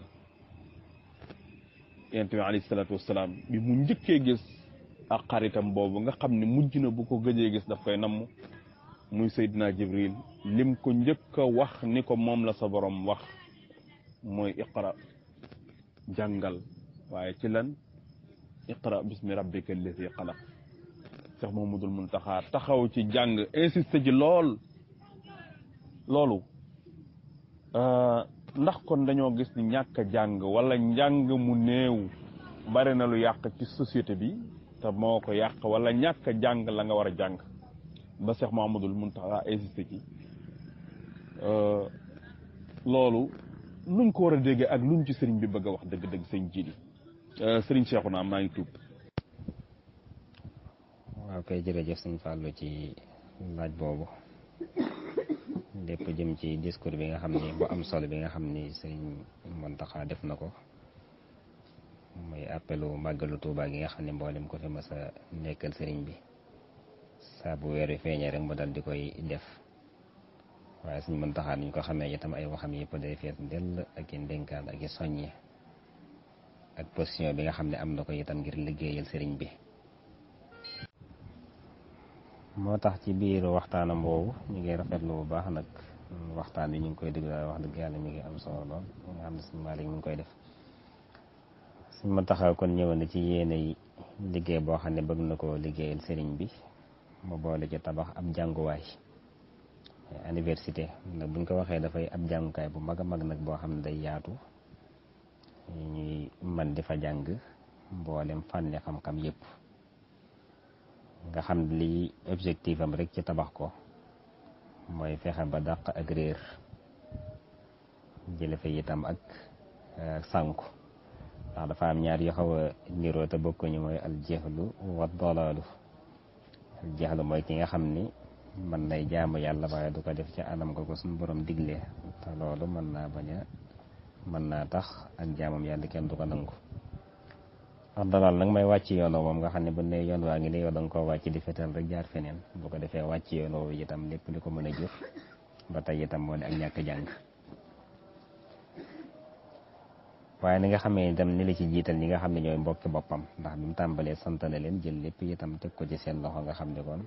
yonent bi alayhi salaatu wasalaam bi mu njëkkee gis ak xaritam boobu nga xam ne mujj na bu ko gëjee gis daf koy namm muy Seydina Jibril lim ko njëkk a wax ni ko moom la sa borom wax mooy iqra jàngal waaye ci lan iqra bismi rabbika alladi xalaq Cheikh Mouhamadoul Mountakha taxaw ci jàng insisté ji loolu ndax kon dañoo gis ni ñàkk a jàng wala njàng mu néew bari na lu yàq ci société bi te moo ko yàq wala ñàkk a jàng la nga war a jàng ba Cheikh Mouhamadoul Mountakha insisté ci loolu luñ ko war a déggee ak luñ ci sëriñ bi bëgg a wax dëgg-dëgg sëñ Jili sëriñ Cheikhouna maa ngi tuub. waaw kay jërëjëf sëñ Fallou ci laaj boobu lépp jëm ci discours bi nga xam ni bu am solo bi nga xam ni sëriñ Mountakha def na ko muy appelu màggalu Tuuba gi nga xam ne mboolem ko fi mas a nekkal sëriñ bi saa bu weer wi feeñee rek mu dal di koy def waaye sëriñ Mountakha niñ ko xamee itam ay waxam yëpp day fees dell ak i ndénkaan ak i soññe ak position bi nga xam ne am na ko itam ngir liggéeyal sëriñ bi. moo tax ci biir waxtaanam boobu ñu ngi rafetlu bu baax nag waxtaan yi ñu ngi koy déglu daal wax dëgg yàlla mi ngi am solo lool nga xam ne suñu Maalik mi ngi koy def suñ ma taxaw kon ñëwoon na ci yéene liggéey boo xam ne bëgg na koo liggéeyal sëriñ bi mu boole ci tabax ab jànguwaay université nag buñ ko waxee dafay ab jàngukaay bu mag a mag nag boo xam ne day yaatu ñuy man di fa jàng mboolem fànni xam-xam yépp nga xam li objectif am rek ci tabax ko mooy fexe ba dàq ak réer jële fa itam ak sànku ndax dafa am ñaar yu xaw a niroo te bokkuñu mooy al jahlu wa dalaalu al jahlu mooy ki nga xam ni mën nay jaamu yàlla waaye du ko def ci anam ko ko suñu borom digle te loolu mën naa tax ak jaamam yàlla kenn du ko nangu. ndax dalaal nag may wàcc yoon moom nga xam ne bu ne yoon waa ngi ne yow da nga koo wàcc di fetal rek jaar feneen bu ko defee wàcc yoon woowu itam lépp li ko mën a jur ba tey itam moo di ak ñàkk jàng. waaye ni nga xamee itam ni la ci jiital ñi nga xam ne ñooy mbokki boppam ndax bi mu tàmbalee santale leen jël lépp itam teg ko ci seen loxo nga xam ne kon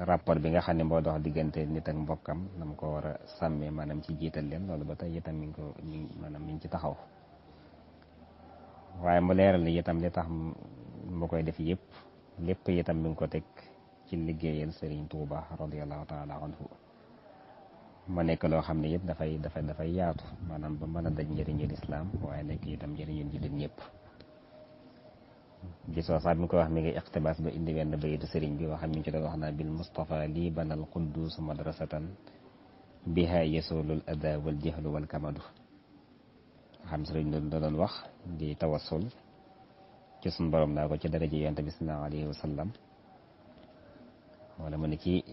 rapport bi nga xam ne moo dox diggante nit ak mbokkam na mu ko war a sàmmee maanaam ci jiital leen loolu ba tey itam mi ngi ci taxaw. waaye mu leeral ni itam li tax mu koy def yëpp lépp itam mi ngi ko teg ci liggéeyal Serigne Touba radiyallahu taala anhu ma nekk loo xam ne yëpp dafay yaatu maanaam ba mën a daj njëriñu lislaam waaye nekk itam njëriñu jullit ñëpp. gisoo sax mi ko wax mi ngi iqtibaas ba indi wenn bayitu Serigne bi waxam mi ngi ci doon wax naa bil Mustafa lii banal quddus madrasatan biha yasulul ada wal jahlu wal kamadu xam sëriñ da doon wax di tawassul ci suñu borom naa ko ci daraja yonent bi sallallahu alayhi wa sallam wala mu ne ci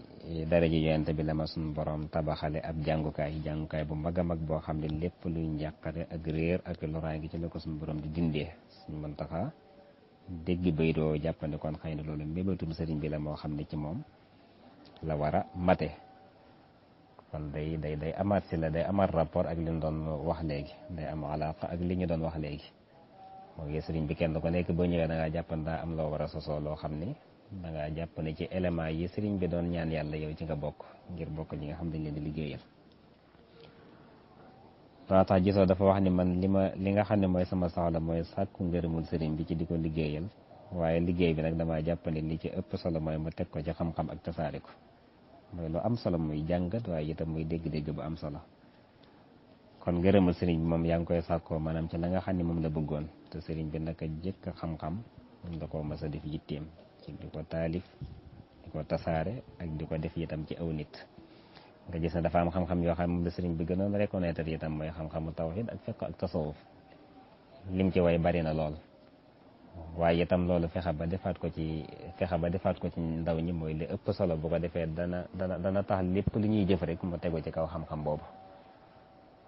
daraja yonent bi la ma suñu borom tabaxale ab jàngukaay bu mag a mag boo xam ne lépp luy njàqare ak réer ak loraange ci la ko suñu borom di dindee suñu mën taxa dégg bay doo jàppane kon xëy na loolu mbébétum sëriñ bi la moo xam ne ci moom la war a mate kon day amaat si la day amaat rapport ak li ñu doon wax léegi day am alaqa ak li ñu doon wax léegi mooy sëriñ bi kenn ko nekk boo ñëwee da ngaa jàpp ne daa am loo war a sosoo loo xam ni da ngaa jàpp ne ci élément yi sëriñ bi doon ñaan yàlla yow ci nga bokk ngir bokk ñi nga xam dañ leen di liggéeyal. loo tax gisoo dafa wax ni man li nga xam ne mooy sama soxla mooy sàkku ngërëmul sëriñ bi ci di ko liggéeyal waaye liggéey bi nag damaa jàpp ne li ci ëpp solo mooy mu teg ko ci xam-xam ak tasaare ko. mooy lu am solo muy jàngat waaye itam muy dégg-dégg bu am solo kon ngërëmal sëriñ bi moom yaa ngi koy sàkkoo maanaam ci la nga xam ne moom la bëggoon te sëriñ bi naka jëkk xam-xam moom da koo mas a def yitteem ci di ko taalif di ko tasaare ak di ko def itam ci aw nit nga gis ne dafa am xam-xam yoo xam ne moom la sëriñ bi gënoon reconnaître itam mooy xam-xamu tawhid ak fiqh ak tasawuf lim ci way bari na lool waaye itam loolu fexe ba defaat ko ci ndaw ñi mooy li ëpp solo bu ko defee dana tax lépp lu ñuy jëf rek mu tegu ci kaw xam-xam boobu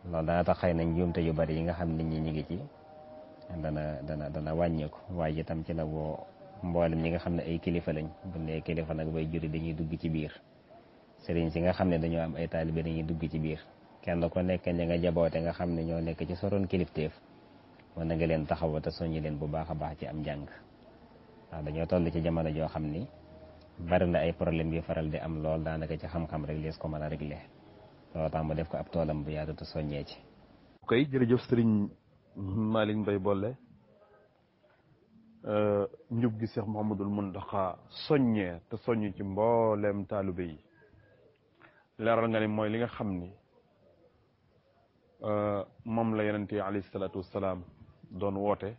loolu dana tax xëy na njuumte yu bari yi nga xam nit ñi ñu ngi ci dana wàññeeku waaye itam ci la woo mboolem ñi nga xam ne ay kilifa lañ bu ne kilifa nag bay juri dañuy dugg ci biir sëriñ si nga xam ne dañoo am ay taalibe dañuy dugg ci biir kenn ko nekk ñi nga jaboote nga xam ne ñoo nekk ci soroon kilifteef mën na nga leen taxaw te soññi leen bu baax a baax ci am njàng ndax dañoo toll ci jamono joo xam ni bari na ay problème yu faral di am lool daanaka ci xam-xam rek lees ko mën a réglé loolu tax mu def ko ab toolam bu yaatu te soññee ci. ok jërëjëf sëriñ Malick Mbaye Bollé njub gi Cheikh Mouhamadoul Mountakha soññee te soññ ci mbooleem taalibe yi leeral nga ni mooy li nga xam ni moom la yonent yi alayhi salaatu wassalaam doon woote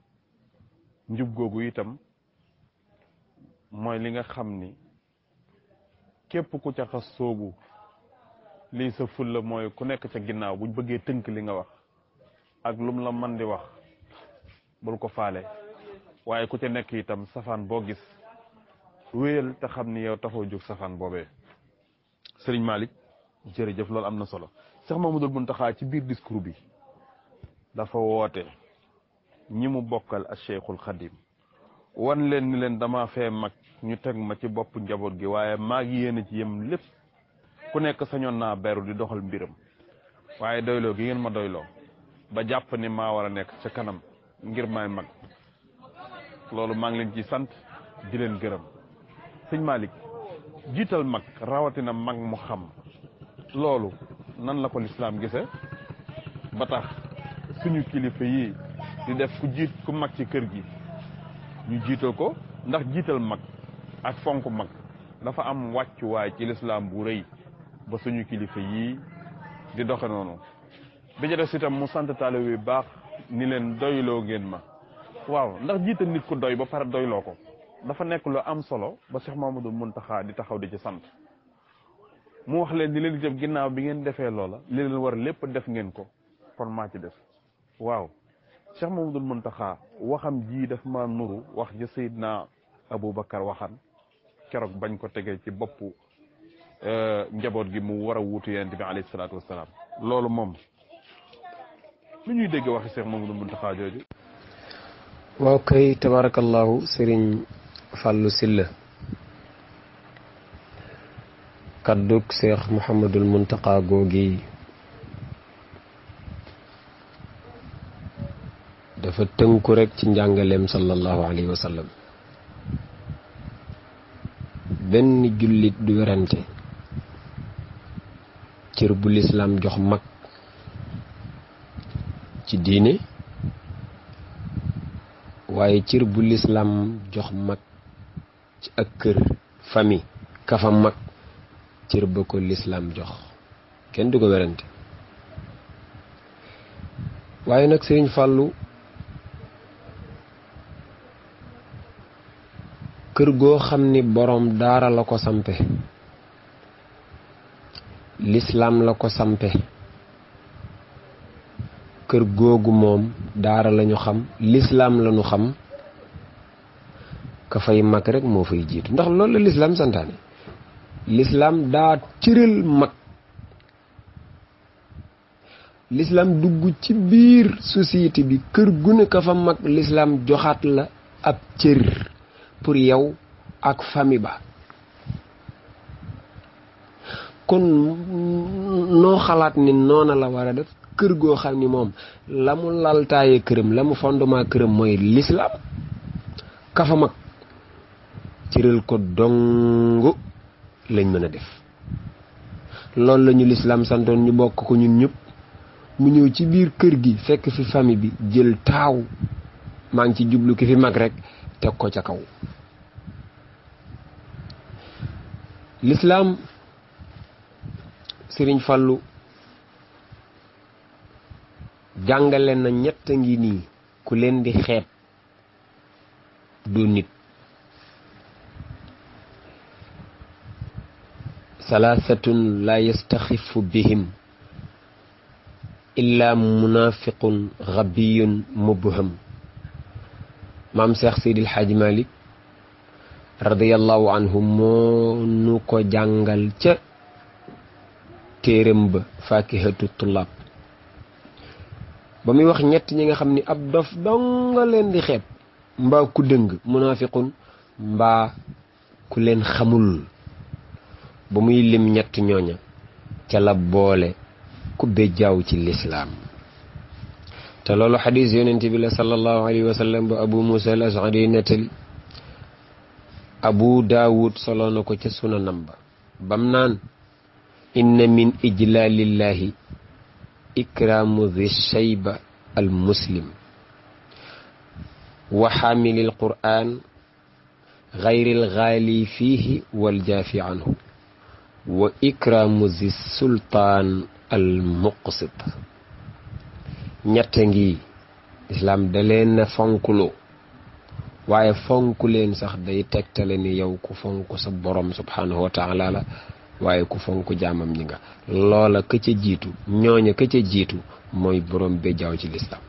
njub googu itam mooy li nga xam ni képp ku ca xas soobu lii sa fulla mooy ku nekk ca ginnaaw buñ bëggee tënk li nga wax ak lum la man di wax bul ko faale waaye ku ca nekk itam safaan boo gis wéyal te xam ni yow taxoo jóg safaan boobee. Sëriñ Malick jërëjëf loolu am na solo Cheikh Mouhamadoul Mountakha ci biir discours bi dafa woote ñi mu bokkal ak Cheikhul Khadim wan leen ni leen dama fee mag ñu teg ma ci bopp njaboot gi waaye maa ngi yéen ci yem lépp ku nekk sañoon naa beru di doxal mbiram waaye doyloo gi ngeen ma doyloo ba jàpp ni maa war a nekk ca kanam ngir may mag loolu maa ngi leen ci sant di leen gërëm. sëñ Malick jiital mag rawatina mag mu xam loolu nan la ko lislaam gise ba tax suñu kilifa yi di def ku mag ci kër gi ñu jiital ko ndax jiital mag ak fonk mag dafa am wàccuwaay ci lislaam bu rëy ba suñu kilifa yii di doxe noonu bi ca des itam mu sant taalibe yu baax ni leen doyloo ngeen ma waaw ndax jiital nit ku doy ba pare doyloo ko dafa nekk lu am solo ba Cheikh Mamadou Muntaxa di taxaw di ci sant mu wax leen ni leen jëm ginnaaw bi ngeen defee loola li leen war lépp def ngeen ko kon maa ci def waaw Cheikh Mamadou Muntaxa waxam ji daf ma nuru wax ji Seydina Aboubacar waxan keroog bañ ko tegee ci boppu njaboot gi mu war a wuutu yonent bi alayhi salaatu wasalaam loolu moom lu ñuy dégg waxi Cheikh Mamadou Muntaxa jooju. waaw kay tabarakallahu Serigne Fallou Sylla kaddug Cheikh Mouhamadul Muntaxa googi dafa tënku rek ci njàngaleem sallallahu alayhi wa sallam. benn jullit du werante cër bu lislaam jox mag ci diine waaye cër bu lislaam jox mag ci ak kër famille kafa mag cër ba ko lislaam jox kenn du ko werante. waaye nag Sëriñ Fàllu kër goo xam ni boroom daara la ko sampe lislaam la ko sampe kër googu moom daara lañu xam lislaam lañu xam ka fay mag rek moo fay jiitu ndax loolu la lislaam santaane. lislaam daa cëral mag lislaam dugg ci biir société bi kër gu ne ka fa mag lislaam joxaat la ab cër pour yow ak famille ba. kon noo xalaat ni noona la war a def kër goo xam ni moom la mu laltaaye këram la mu fondement këram mooy lislaam kafa mag cëral ko dong lañ mën a def. loolu lañu lislaam santoon ñu bokk ko ñun ñëpp mu ñëw ci biir kër gi fekk fi famille bi jël taaw maa ngi ci jublu ki fi mag rek teg ko ca kaw. lislaam Sëriñ Fallu jàngale na ñett ngi nii ku leen di xeeb du nit. salaasatun la yastaxifu bihim illa munafiqun xabiyun mubham. maam Cheikh Seydil Hadji Malick radiyallahu anhu moo nu ko jàngal ca téeram ba Fakihatu Tullaab ba muy wax ñett ñi nga xam ni ab dof donga leen di xeeb mbaa ku dëng munafiqun mbaa ku leen xamul. ba muy lim ñett ñooña ca la boole ku bejjaaw ci lislaam te loolu xadis yonent bi la sallallahu alayhi wa sallam ba Abu Musa al Ashari nettali Abu Daawud solo na ko ca sunanam ba bam naan inna min ijlaalillahi ikraamu di shayba al muslim wa xaamilil qur'an gayril gaali fiihi wal jaafi anhu wa ikraamu zi sultaan al muqsit. ñett ngi islaam da leen na fonkuloo waaye fonku leen sax day tegtale ni yow ku fonk sa borom subhanahu wa taala la waaye ku fonk jaamam ñi nga. loola ka ca jiitu ñooña ka ca jiitu mooy borom be jaaw ci lislaam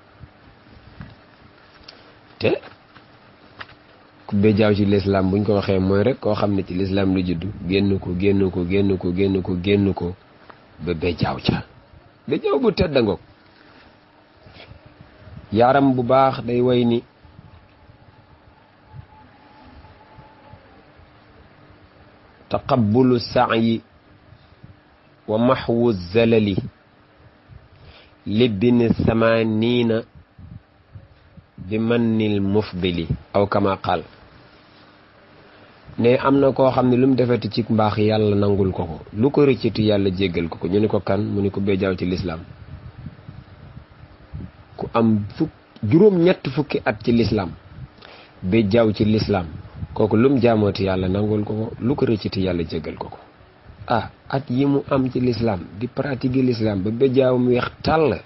te ku bejjaaw ci lislaam buñ ko waxee mooy rek koo xam ne ci lislaam lu juddu génn ko ba bejjaaw ca bejjaaw bu tedd ngoog. yaaram bu baax day way ni taqabbulu sa'yi wa mahwu zalali libni samanina bi mannil mufdili aw kama qaal. ne am na koo xam ne lu mu defati ci mbaax yàlla nangul ko ko lu ko rëccati yàlla jéggal ko ko. ñu ne ko kan mu ne ko bejjaaw ci lislaam ku am juróom-ñett fukki at ci lislaam bejjaaw ci lislaam kooku lu mu jaamooti yàlla nangul ko ko lu ko rëccati yàlla jéggal ko ko. at yi mu am ci lislaam di pratiquer lislaam ba bejjaaw mu weex tàll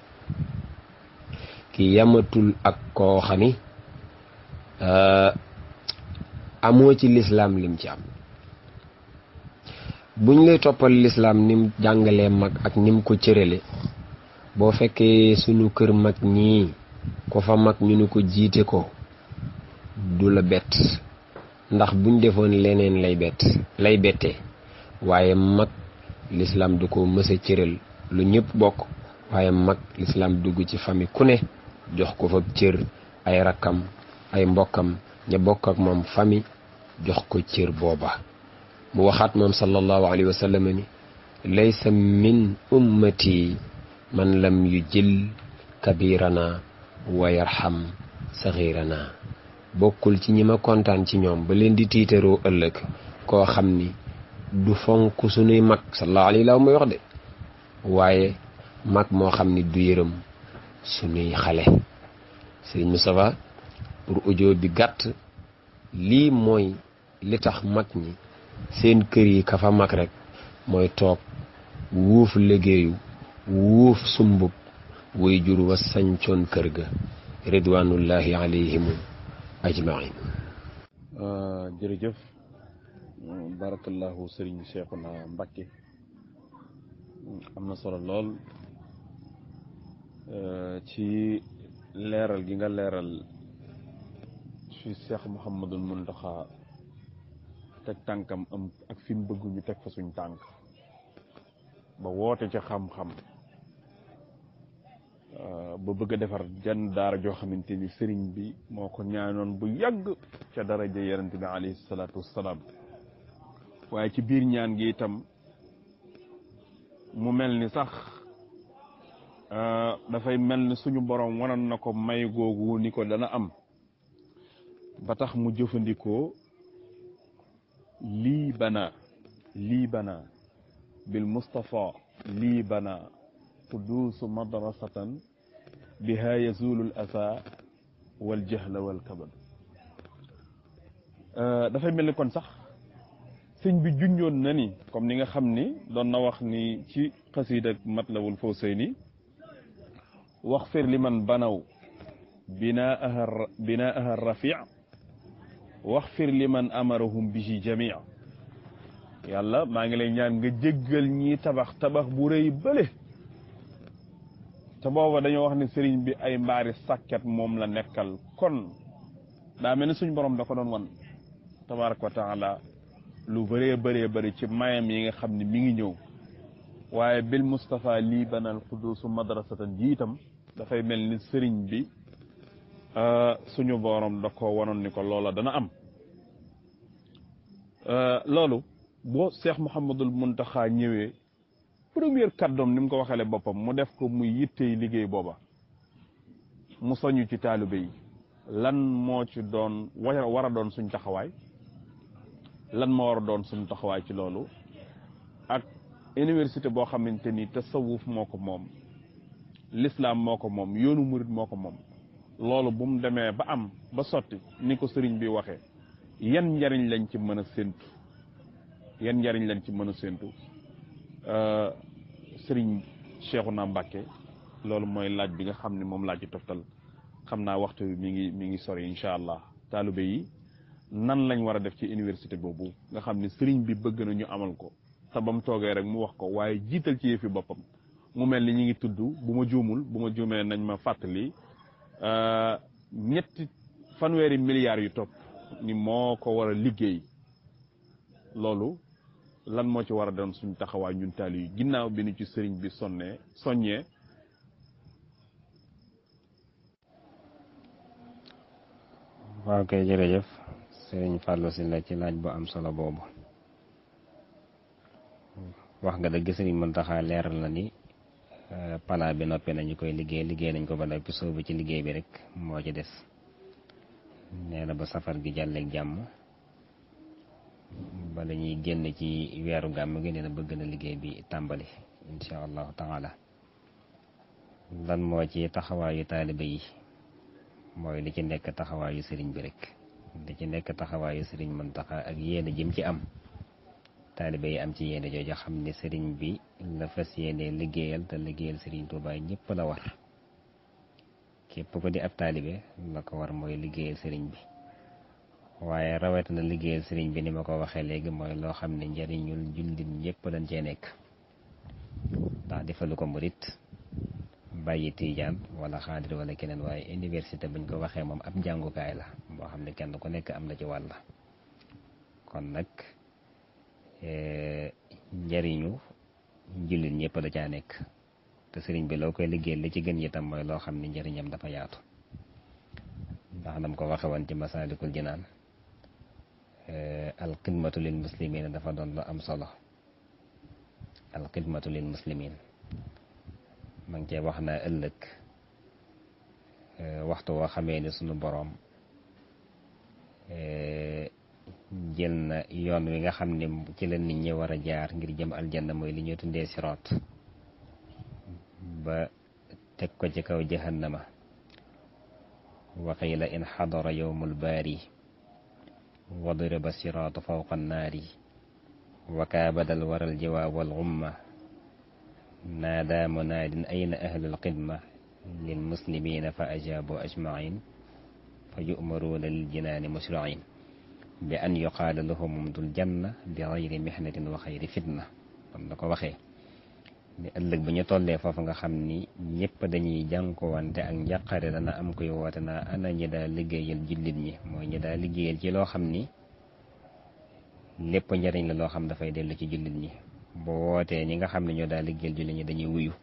ki yamatul ak koo xam ni amoo ci lislaam lim ci am. buñ lay toppal lislaam nim jàngalee mag ak nim ko cërale, boo fekkee sunu kër mag ñii ko fa mag ñu ni ko jiite ko du la bett, ndax buñ defoon leneen lay bette. waaye mag lislaam du ko mësa cëral lu ñëpp bokk, waaye mag lislaam dugg ci famille ku ne jox ko fa cër, ay rakkam ay mbokkam ña bokk ak moom famille jox ko cër booba. mu waxaat moom sallallahu alayhi wa sallam ni laysa min ummati man lam yujil kabirana wa yarham saxirana. bokkul ci ñi ma kontaan ci ñoom ba leen di tiitaroo ëllëg koo xam ni du fonk sunuy mag, sallallahu alayhi wa sallam wax de, waaye mag moo xam ni du yërëm sunuy xale. Sëriñ Moustapha pour audio bi gàtt, lii mooy li tax mag ñi seen kër yi ka fa mag rek mooy toog wuuf liggéeyu wuuf sumbub way jur wa sañcoon kër ga ridwanullahi alayhim ajmain. jërëjëf barakallahu sëriñ Cheikhouna Mbacké, am na solo lool ci leeral gi nga leeral fi Cheikh Mouhamadul Mountakha teg tànkam am ak fi mu bëgg ñu teg fa suñ tànk ba woote ca xam-xam ba bëgg a defar jenn daara joo xamante ni sëriñ bi moo ko ñaanoon bu yàgg ca daraja yonent bi alayhi salaatu wassalaam. waaye ci biir ñaan gi itam mu mel ni sax dafay mel ni suñu borom waroon na ko may googu ni ko dana am, ba tax mu jëfandikoo lii bana bil Mustafa lii bana quduusu madrasatan biha yazulu al asa wal jahla wal kabad. dafay mel ni kon sax sëñ bi junjoon na ni comme ni nga xam ni doon na wax ni ci xasiida Matlabul Fawzayni waxfir liman banaw binaaha rafi' waxfir liman amarahum bihi jami' yàlla maa ngi lay ñaan nga jéggal ñi tabax bu rëy bële. te booba dañoo wax ni sëriñ bi ay mbaari sàkket moom la nekkal, kon daa mel ni suñ borom da ko doon wan tabaraka wa taala lu bëree ci mayam yi nga xam ne mi ngi ñëw. waaye bil Mustafa lii banal quduusu madrasatan ji itam dafay mel ni sëriñ bi suñu borom da ko wanoon ni ko loola dana am. loolu boo Cheikh Mouhamadul Mountakha ñëwee première kàddoom ni mu ko waxale boppam mu def ko muy yittey liggéey booba, mu soñu ci taalibe yi lan moo ci doon war a doon suñ taxawaay, lan moo war a doon suñu taxawaay ci loolu. ak université boo xamante ni tasawuf moo ko moom, l'islam moo ko moom, yoonu murid moo ko moom. loolu bu mu demee ba am ba sotti ni ko sëriñ bi waxee, yan njariñ lañ ci mën a séentu, sëriñ Cheikhouna Mbacké, loolu mooy laaj bi nga xam ne moom laaj ci toftal. xam naa waxtu bi mi ngi sori incha allah. taalibe yi nan lañ war a def ci université boobu nga xam ne sëriñ bi bëgg na ñu amal ko, te ba mu toogee rek mu wax ko, waaye jiital ci yëfi boppam. mu mel ni ñi ngi tudd, bu ma juumee nañ ma fàttali, ñetti fanweeri milliards yu topp ni moo ko war a liggéey. loolu lan moo ci war a doon suñ taxawaay ñun taali yi ginnaaw bi ni ci sëriñ bi soññee. waaw kay jërëjëf sëriñ Fallou Sylla ci laaj bu am solo boobu. wax nga dëgg, sëriñ Mountakha leeral na ni plan bi noppi nañu koy liggéey nañ ko ba noppi, soobu ci liggéey bi rek moo ci des. nee na ba safar gi jàlleeg jàmm ba dañuy génn ci weeru gàmm gi, nee na bëgg na liggéey bi tàmbali insha allahu taala. lan moo ci taxawaayu taaliba yi, mooy li ci nekk taxawaayu sëriñ bi rek, li ci nekk taxawaayu sëriñ Mountakha ak yéene jëm ci am. taaliba yi am ci yéene jooju xam ne sëriñ bi la fas yéene liggéeyal, te liggéeyal sëriñ Tuubaa ñëpp la war. képp ko di ab taalibe la ko war mooy liggéeyal sëriñ bi, waaye rawatina liggéeyal sëriñ bi ni ma ko waxee léegi mooy loo xam ne njariñul jullit ñëpp dañ cee nekk ndax defalu ko murit bàyyi tiijaan wala xaadir wala keneen, waaye université buñ ko waxee moom ab jàngukaay la boo xam ne kenn ku nekk am na ci wàll. kon nag njariñu jullit ñëpp da caa nekk te sëriñ bi loo koy liggéeyal li ci gën itam mooy loo xam ne njariñam dafa yaatu, ndax nam ko waxe woon ci Masaalikul Jinaan al xidmatu lil muslimin dafa doon lu am solo. al xidmatu lil muslimin ma ngi cee wax naa ëllëg waxtu woo xamee ni sunu boroom jël na yoon wi nga xam ne ci la nit ñi war a jaar ngir jëm aljanna mooy li ñuy tundee siraat ba teg ko ci kaw jahannama. wa qiila in xadara yowmul baari wa duriba siraatu fawqa annaari wa kaabadal waral jawaab wal umma naadaa munaadin ayna ahlul xidma lil muslimina fa ajaabu ajmain fa yu'maruuna lil jinaani musriin bi an yuqaala lahum dul janna bi xayri mihnatin wa xayri fitna. kon la ko waxee ni ëllëg bu ñu tollee foofu nga xam ni ñëpp dañuy jànkuwante ak njàqare dana am koy woote naa ana ñi daa liggéeyal jullit ñi, mooy ñi daa liggéeyal ci loo xam ni lépp njariñ la loo xam dafay dellu ci jullit ñi. bu wootee ñi nga xam ne ñoo daa liggéeyal jullit ñi dañuy wuyu,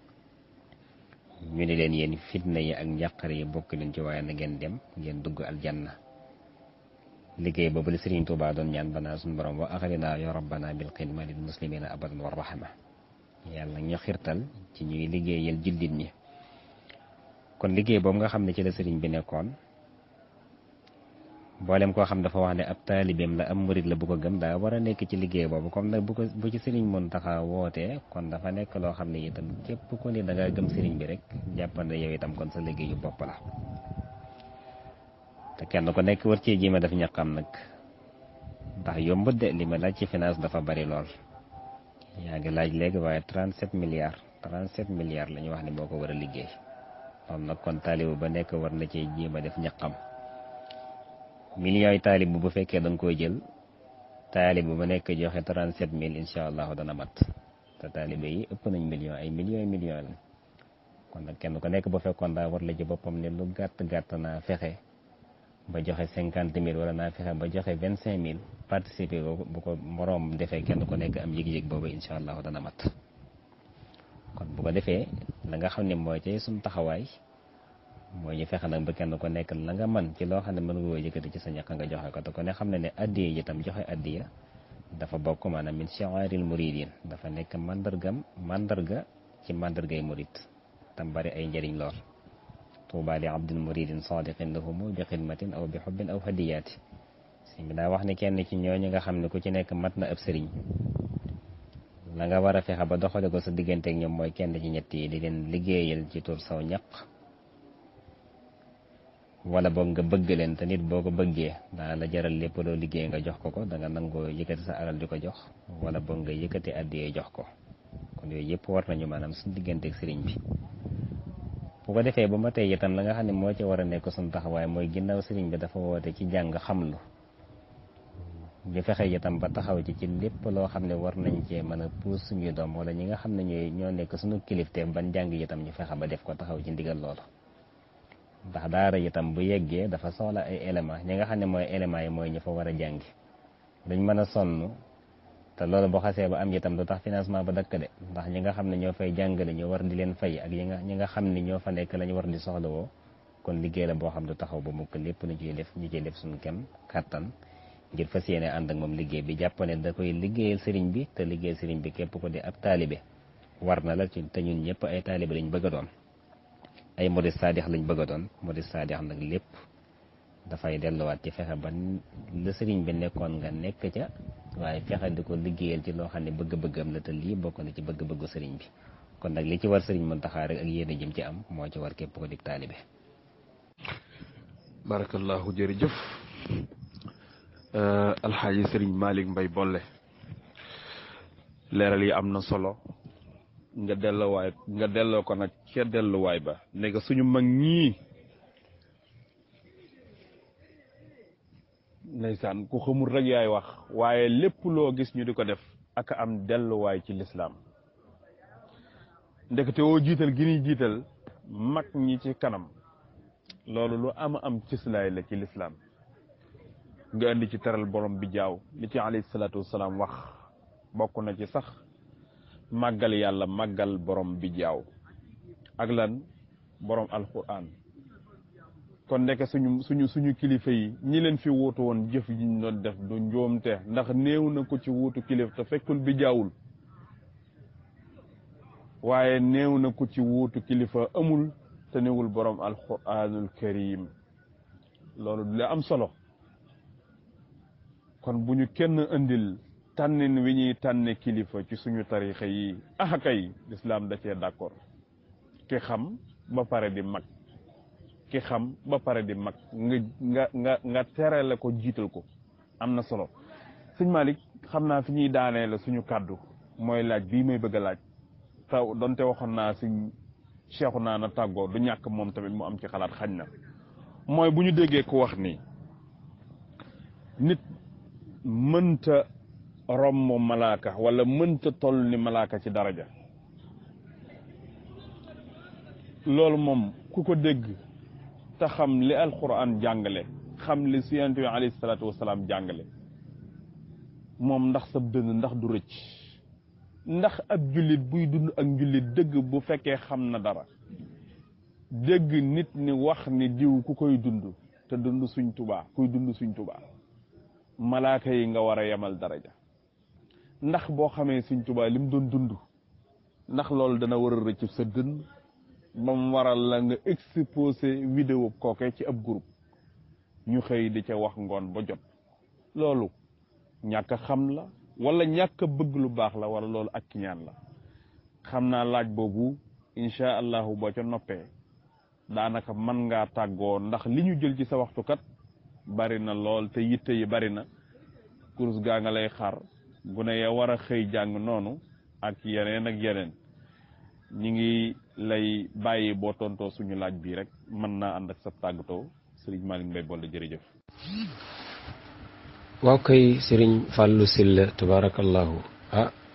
ñu ne leen yéen fitna yi ak njàqare yi bokk leen ci, waaye na ngeen dem ngeen dugg aljanna. liggéey boobu la Sëriñ Tuubaa doon ñaan banaa suñu borom wa axrinaa ya rabbana bil xidma lil muslimina abadan wa rahma. yàlla ñu xirtal ci ñuy liggéeyal jullit ñi. kon liggéey boobu nga xam ne ci la sëriñ bi nekkoon, mboolem koo xam dafa wax ne ab taalibeem la am murit la bu ko gëm daa war a nekk ci liggéey boobu. comme nag bu ci sëriñ Muntaxa wootee kon dafa nekk loo xam ne itam képp ku ne da ngaa gëm sëriñ bi rek jàppande yow itam kon sa liggéeyu bopp la. te kenn ku nekk war cee jéem a def ñaqam nag, ndax yombut de li ma laaj ci finance dafa bari lool. yaa ngi laaj léegi waaye 37 milliards la ñu wax ne moo ko war a liggéey. moom nag kon taalibu ba nekk war na cee jéem a def ñaqam. millions yi taalibu bu fekkee da nga koy jël, taalibu ba nekk joxe 37 000 incha allahu dana mat. te taalibe yi ëpp nañ millions, ay millions la. kon nag kenn ku nekk bu fekkoon daa war la ci boppam ne lu gàtt naa fexe ba joxe 50 000 wala naa fexe ba joxe 25 000 participer bu ko moroom defee kenn ku nekk am yëg-yëg boobu incha allahu dana mat. kon bu ko defee la nga xam ne mooy ci suñu taxawaay mooy ñu fexe nag ba kenn ku nekk la nga man ci loo xam ne mën nga koo yëkkati ci sa ñàkk nga joxe ko. te ko ne xam ne addiya yi itam joxe addiya dafa bokk maanaam min shi'aaril muridin, dafa nekk mandarga ci mandargay murid tam bari ay njëriñ lool. tuuba li abdin muridin sadiqin lahumu bi xidmatin aw bi xubbin aw hadiyaati. sëñ bi daa wax ne kenn ci ñooñu nga xam ne ku ci nekk mat na ab sëriñ, la nga war a fexe ba doxale ko sa diggante ak ñoom mooy kenn ci ñett yi: di leen liggéeyal ci tur saw ñaq, wala boog nga bëgg leen te nit boo ko bëggee daa la jaral lépp loo liggéey nga jox ko da nga nangoo yëkkati sa alal di ko jox, wala boog nga yëkkati addiyee jox ko. kon yooyu yëpp war nañu maanaam suñu diggante ak sëriñ bi. bu ko defee ba ma tey itam la nga xam ne moo ci war a nekk suñu taxawaay mooy ginnaaw sëriñ bi dafa woote ci jàng xamlu, ñu fexe itam ba taxaw ci lépp loo xam ne war nañ cee mën a puus suñuy doom wala ñi nga xam ne ñoo nekk suñu kilifteef ban jàng itam ñu fexe ba def ko taxaw ci ndigal loolu. ndax daara itam bu yeggee dafa soxla ay éléments, ñi nga xam ne mooy éléments yi mooy ñu fa war a jàngi duñ mën a sonn. te loolu boo xasee ba am itam du tax financement ba dakk de, ndax ñi nga xam ne ñoo fay jàngale ñu war di leen fay ak ñi nga xam ne ñoo fa nekk lañu war di soxlawoo. kon liggéey la boo xam du taxaw ba mukk, lépp ñu ciy def suñu kem kàttan ngir fas yéene ànd ak moom liggéey bi. jàpp ne da koy liggéeyal sëriñ bi, te liggéeyal sëriñ bi képp ko di ab taalibe war na la ci. te ñun ñëpp ay taalibe lañ bëgg a doon, ay murid saadix lañ bëgg a doon. murid saadix nag lépp dafay delluwaat ci fexe ba la sëriñ bi nekkoon nga nekk ca, waaye fexe di ko liggéeyal ci loo xam ne bëgg-bëggam la. te lii bokk na ci bëgg-bëggu sëriñ bi. kon nag li ci war sëriñ Muntaxa rek ak yéene jëm ci am moo ci war képp ko di taalibe. barakallahu, jërëjëf alxaaji sëriñ Malick Mbaye Bolle, leeral yi am na solo. nga delloo ko nag ca delluwaay ba ne nga suñu mag ñii ndeysaan ku xamul rek yaay wax waaye lépp loo gis ñu di ko def ak am delluwaay ci lislaam ndekete woo jiital gi ñuy jiital mag ñi ci kanam loolu lu am cëslaay la ci lislaam nga indi ci teral borom bi jaaw li ci alayhi salaatu wasalaam wax bokk na ci sax màggal yàlla màggal borom bi jaaw ak lan borom alquran kon nekk suñu kilifa yi ñi leen fi wuutu woon jëf yi ñu doon def du njoomte ndax néew na ko ci wuutu kilifa te fekkul bi jaawul waaye néew na ko ci wuutu kilifa amul te newul borom alquranul karim loolu du la am solo kon bu ñu kenn andil tànnin wi ñuy tànne kilifa ci suñu tarixa yi kay lislaam da cee d'accord ki xam ba pare di mag ki xam ba pare di mag nga tere la ko jiital ko am na solo sëñ Malick xam naa fi ñuy daanee la suñu kàddu mooy laaj bii may bëgg a laaj taw donte waxoon naa sëñ Cheikhu naa na tàggoo du ñàkk moom tamit mu am ci xalaat xañ na mooy bu ñu déggee ku wax ni nit mënta romb malaaka wala mënta toll ni malaaka ci daraja loolu moom ku ko dégg te xam li alquran jàngale xam li Yonent bi alayhi salaatu wasalaam jàngale moom ndax sa dënn ndax du rëcc ndax ab jullit buy dund ak njullit dëgg bu fekkee xam na dara dégg nit ni wax ni diw ku koy dund te dund suñ tubaa kuy dund suñ tubaa malaaka yi nga war a yemal daraja ndax boo xamee suñ tubaa lim doon dund ndax loolu dana war a rëcc sa dënn ba mu waral la nga exposé vidéo kooke ci ab groupe ñu xëy di ca wax ngoon ba jot loolu ñàkk a xam la wala ñàkk a bëgg lu baax la wala loolu ak kiñaan la xam naa laaj boobu insha allahu boo ca noppee daanaka mën ngaa tàggoo ndax li ñu jël ci sa waxtu kat bari na lool te yitte yi bari na kurus gaa nga lay xaar gune ya war a xëy jàng noonu ak yeneen ñi ngi lay bàyyi boo tontoo suñu laaj bii rek mën naa ànd ak sa tàggatoo sëriñ Malick Mbaye Bolde jërëjëf. waaw kay sëriñ Fallou Sylla tabarakallahu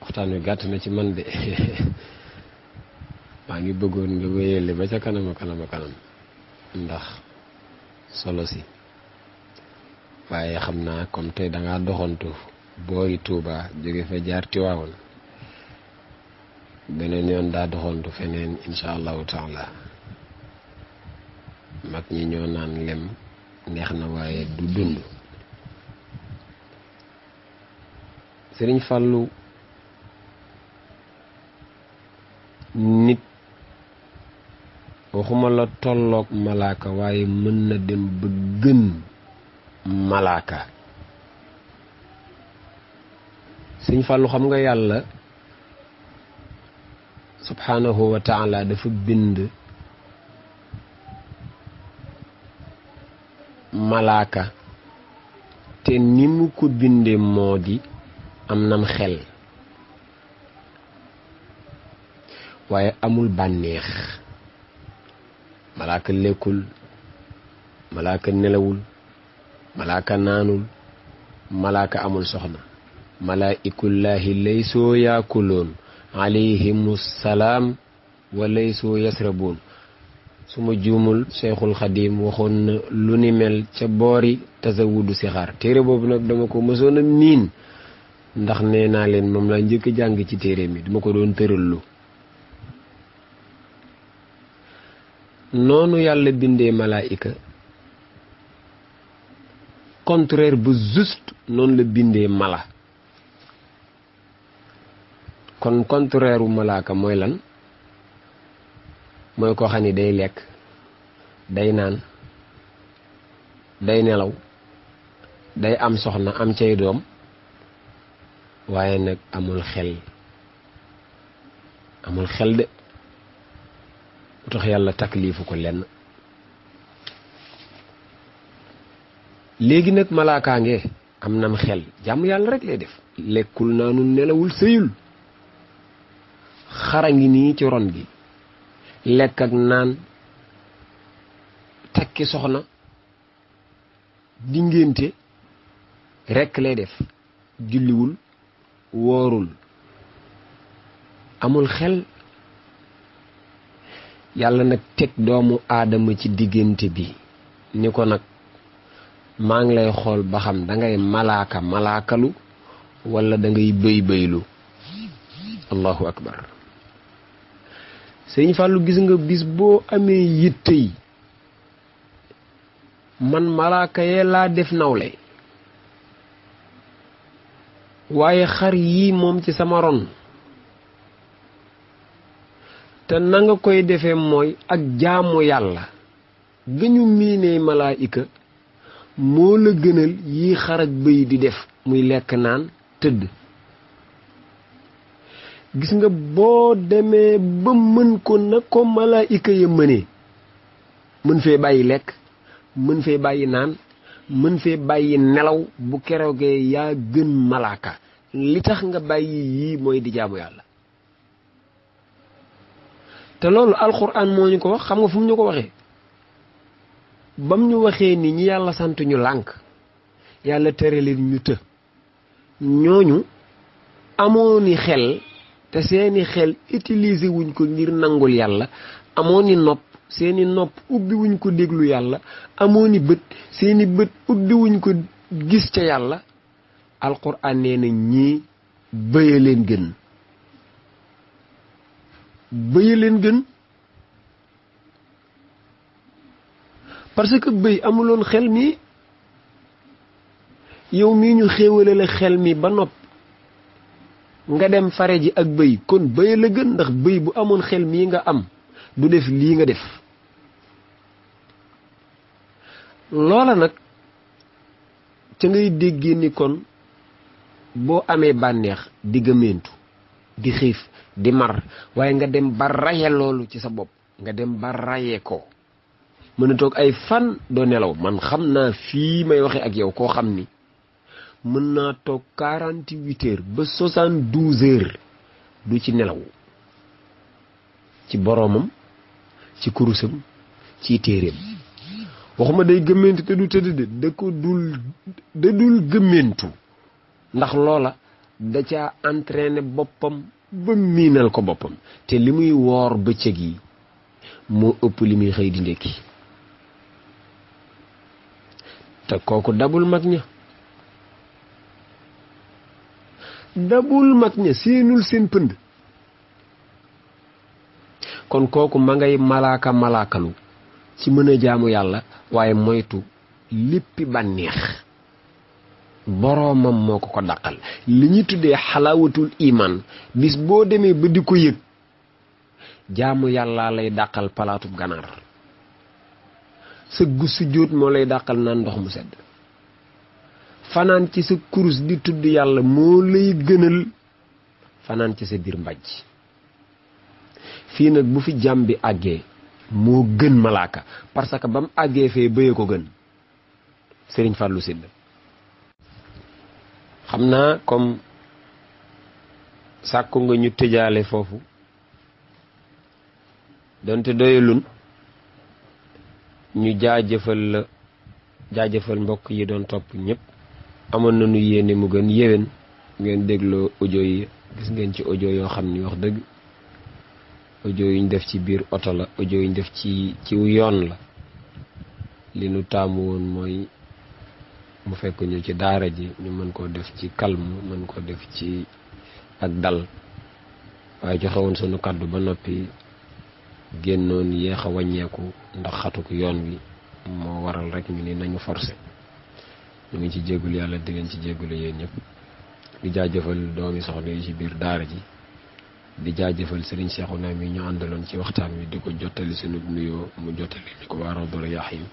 waxtaan wi gàtt na ci man de maa ngi bëggoon nga wéyale ba ca kanam ndax solo si waaye xam naa comme tey dangaa doxantu boori Touba jóge fa jaar Tiwaawan beneen yoon daa doxantu feneen insha allahu taala mag ñi ñoo naan lem neex na waaye du dund sëriñ Fallou nit waxuma la tolloog malaaka waaye mën na dem ba gën malaaka sëriñ Fallou xam nga yàlla subhanahu wa taala dafa bind malaaka te ni mu ko bindee moo di am nam xel waaye amul bànneex malaaka lekkul malaaka nelawul malaaka naanul malaaka amul soxna malaa'ikullaahi laysoo yaakuloon alayhimu salaam wa laysoo yasrabuun su ma juumul Cheikhul Xadim waxoon na lu ni mel ca boori tasawudu sixaar téere boobu nag dama ko mësoon a miin ndax nee naa leen moom laa njëkk a jàng ci téere mi dama ko doon tërallu noonu yàlla bindee malaayika contraire bu juste noonu la bindee mala kon contraire u malaaka mooy lan mooy koo xam ni day lekk day naan day nelaw day am soxna am cay doom waaye nag amul xel de lu tax yàlla takliifu ko lenn léegi nag malaakaange am nam xel jàmm yàlla rek lay def lekkul naanul nelawul sëyul xara ngi nii ci ron gi lekk ak naan takki soxna di ngénte rekk lay def julliwul woorul amul xel yàlla nag teg doomu aadama ci diggante bi ni ko nag maa ngi lay xool ba xam dangay malaakalu wala dangay bëylu allahu akbar sëñ Fallou gis nga bis boo amee yitte yi man malaaka yee laa def nawle waaye xar yii moom ci sama ron te na nga koy defee mooy ak jaamu yàlla gañu miinee malaayika moo la gënal yi xar ak bëy di def muy lekk naan tëdd gis nga boo demee ba mën ko na ko malaayika ya mënee mën fee bàyyi lekk mën fee bàyyi naan mën fee bàyyi nelaw bu keroogee yaa gën malaaka li tax nga bàyyi yii mooy di jaamu yàlla te loolu alxuraan moo ñu ko wax xam nga fu mu ñu ko waxee bam ñu waxee ni ñi yàlla sant ñu lànk yàlla tere leen ñu të ñooñu amooni xel te seeni xel utiliser wuñ ko ngir nangul yàlla amooni nopp seeni nopp ubbi wuñ ko déglu yàlla amooni bët seeni bët ubbi wuñ ko gis ca yàlla alxuraan nee na ñii bëye leen gën bëy leen gën parce que bëy amuloon xel mi yow mii ñu xéewale la xel mi ba nopp nga dem fare ji ak bëy kon bëy la gën ndax bëy bu amoon xel mii nga am du def lii nga def loola nag ca ngay déggee ni kon boo amee bànneex di gëmmentu di xiif di mar waaye nga dem ba raye loolu ci sa bopp nga dem ba raye ko mën a toog ay fan doo nelaw man xam naa fii may waxe ak yow koo xam ni mën naa toog 48 heures ba 72 heures du ci nelaw ci boroomam ci kurusam ci téeréem waxuma day gëmmentu te du tëdd de da dul gëmmentu ndax loola da ca entraîné boppam ba miinal ko boppam te li muy woor bëccëg yi moo ëpp li muy xëy di ndékki te kooku dabul mag ña seenul seen pënd kon kooku ma ngay malaakalu ci mën a jaamu yàlla waaye moytu léppi bànneex boroomam moo ko dàqal li ñu tuddee xalaawatul iman bis boo demee ba di ko yëg jaamu yàlla lay dàqal palaatub ganaar sa gusu jóot moo lay dàqal naan ndox mu sedd fanaan ci sa kurus di tudd yàlla moo lay gënal fanaan ci sa biir mbàjj fii nag bu fi jàmm bi àggee moo gën malaaka parce que ba mu àggee fee bëye ko gën Sëriñ Fallou Sylla xam naa comme sàkku nga ñu tëjaale foofu donte doyalun ñu jaajëfal mbokk yi doon topp ñëpp amoon nañu yéene mu gën yéwén ngeen dégloo audio yi gis ngeen ci audio yoo xam ni wax dëgg audio yi ñu def ci biir oto la audio yi ñu def ci yoon la li nu taamu woon mooy mu fekk ñu ci daara ji ñu mën koo def ci calme mën koo def ci ak dal waaye joxe woon sunu kàddu ba noppi génnoon yéex a wàññeeku ndax xatuk yoon wi moo waral rek ñu ni nañu forcé ñu ngi ci jéggul yàlla di leen ci jéggulu yéen ñëpp di jaajëfal doomi soxna yi ci biir daara ji di jaajëfal Serigne Cheikhouna mi ñu àndaloon ci waxtaan wi di ko jottali sunu nuyoo mu jottali ñu ko waa Rawdu Rayaahiin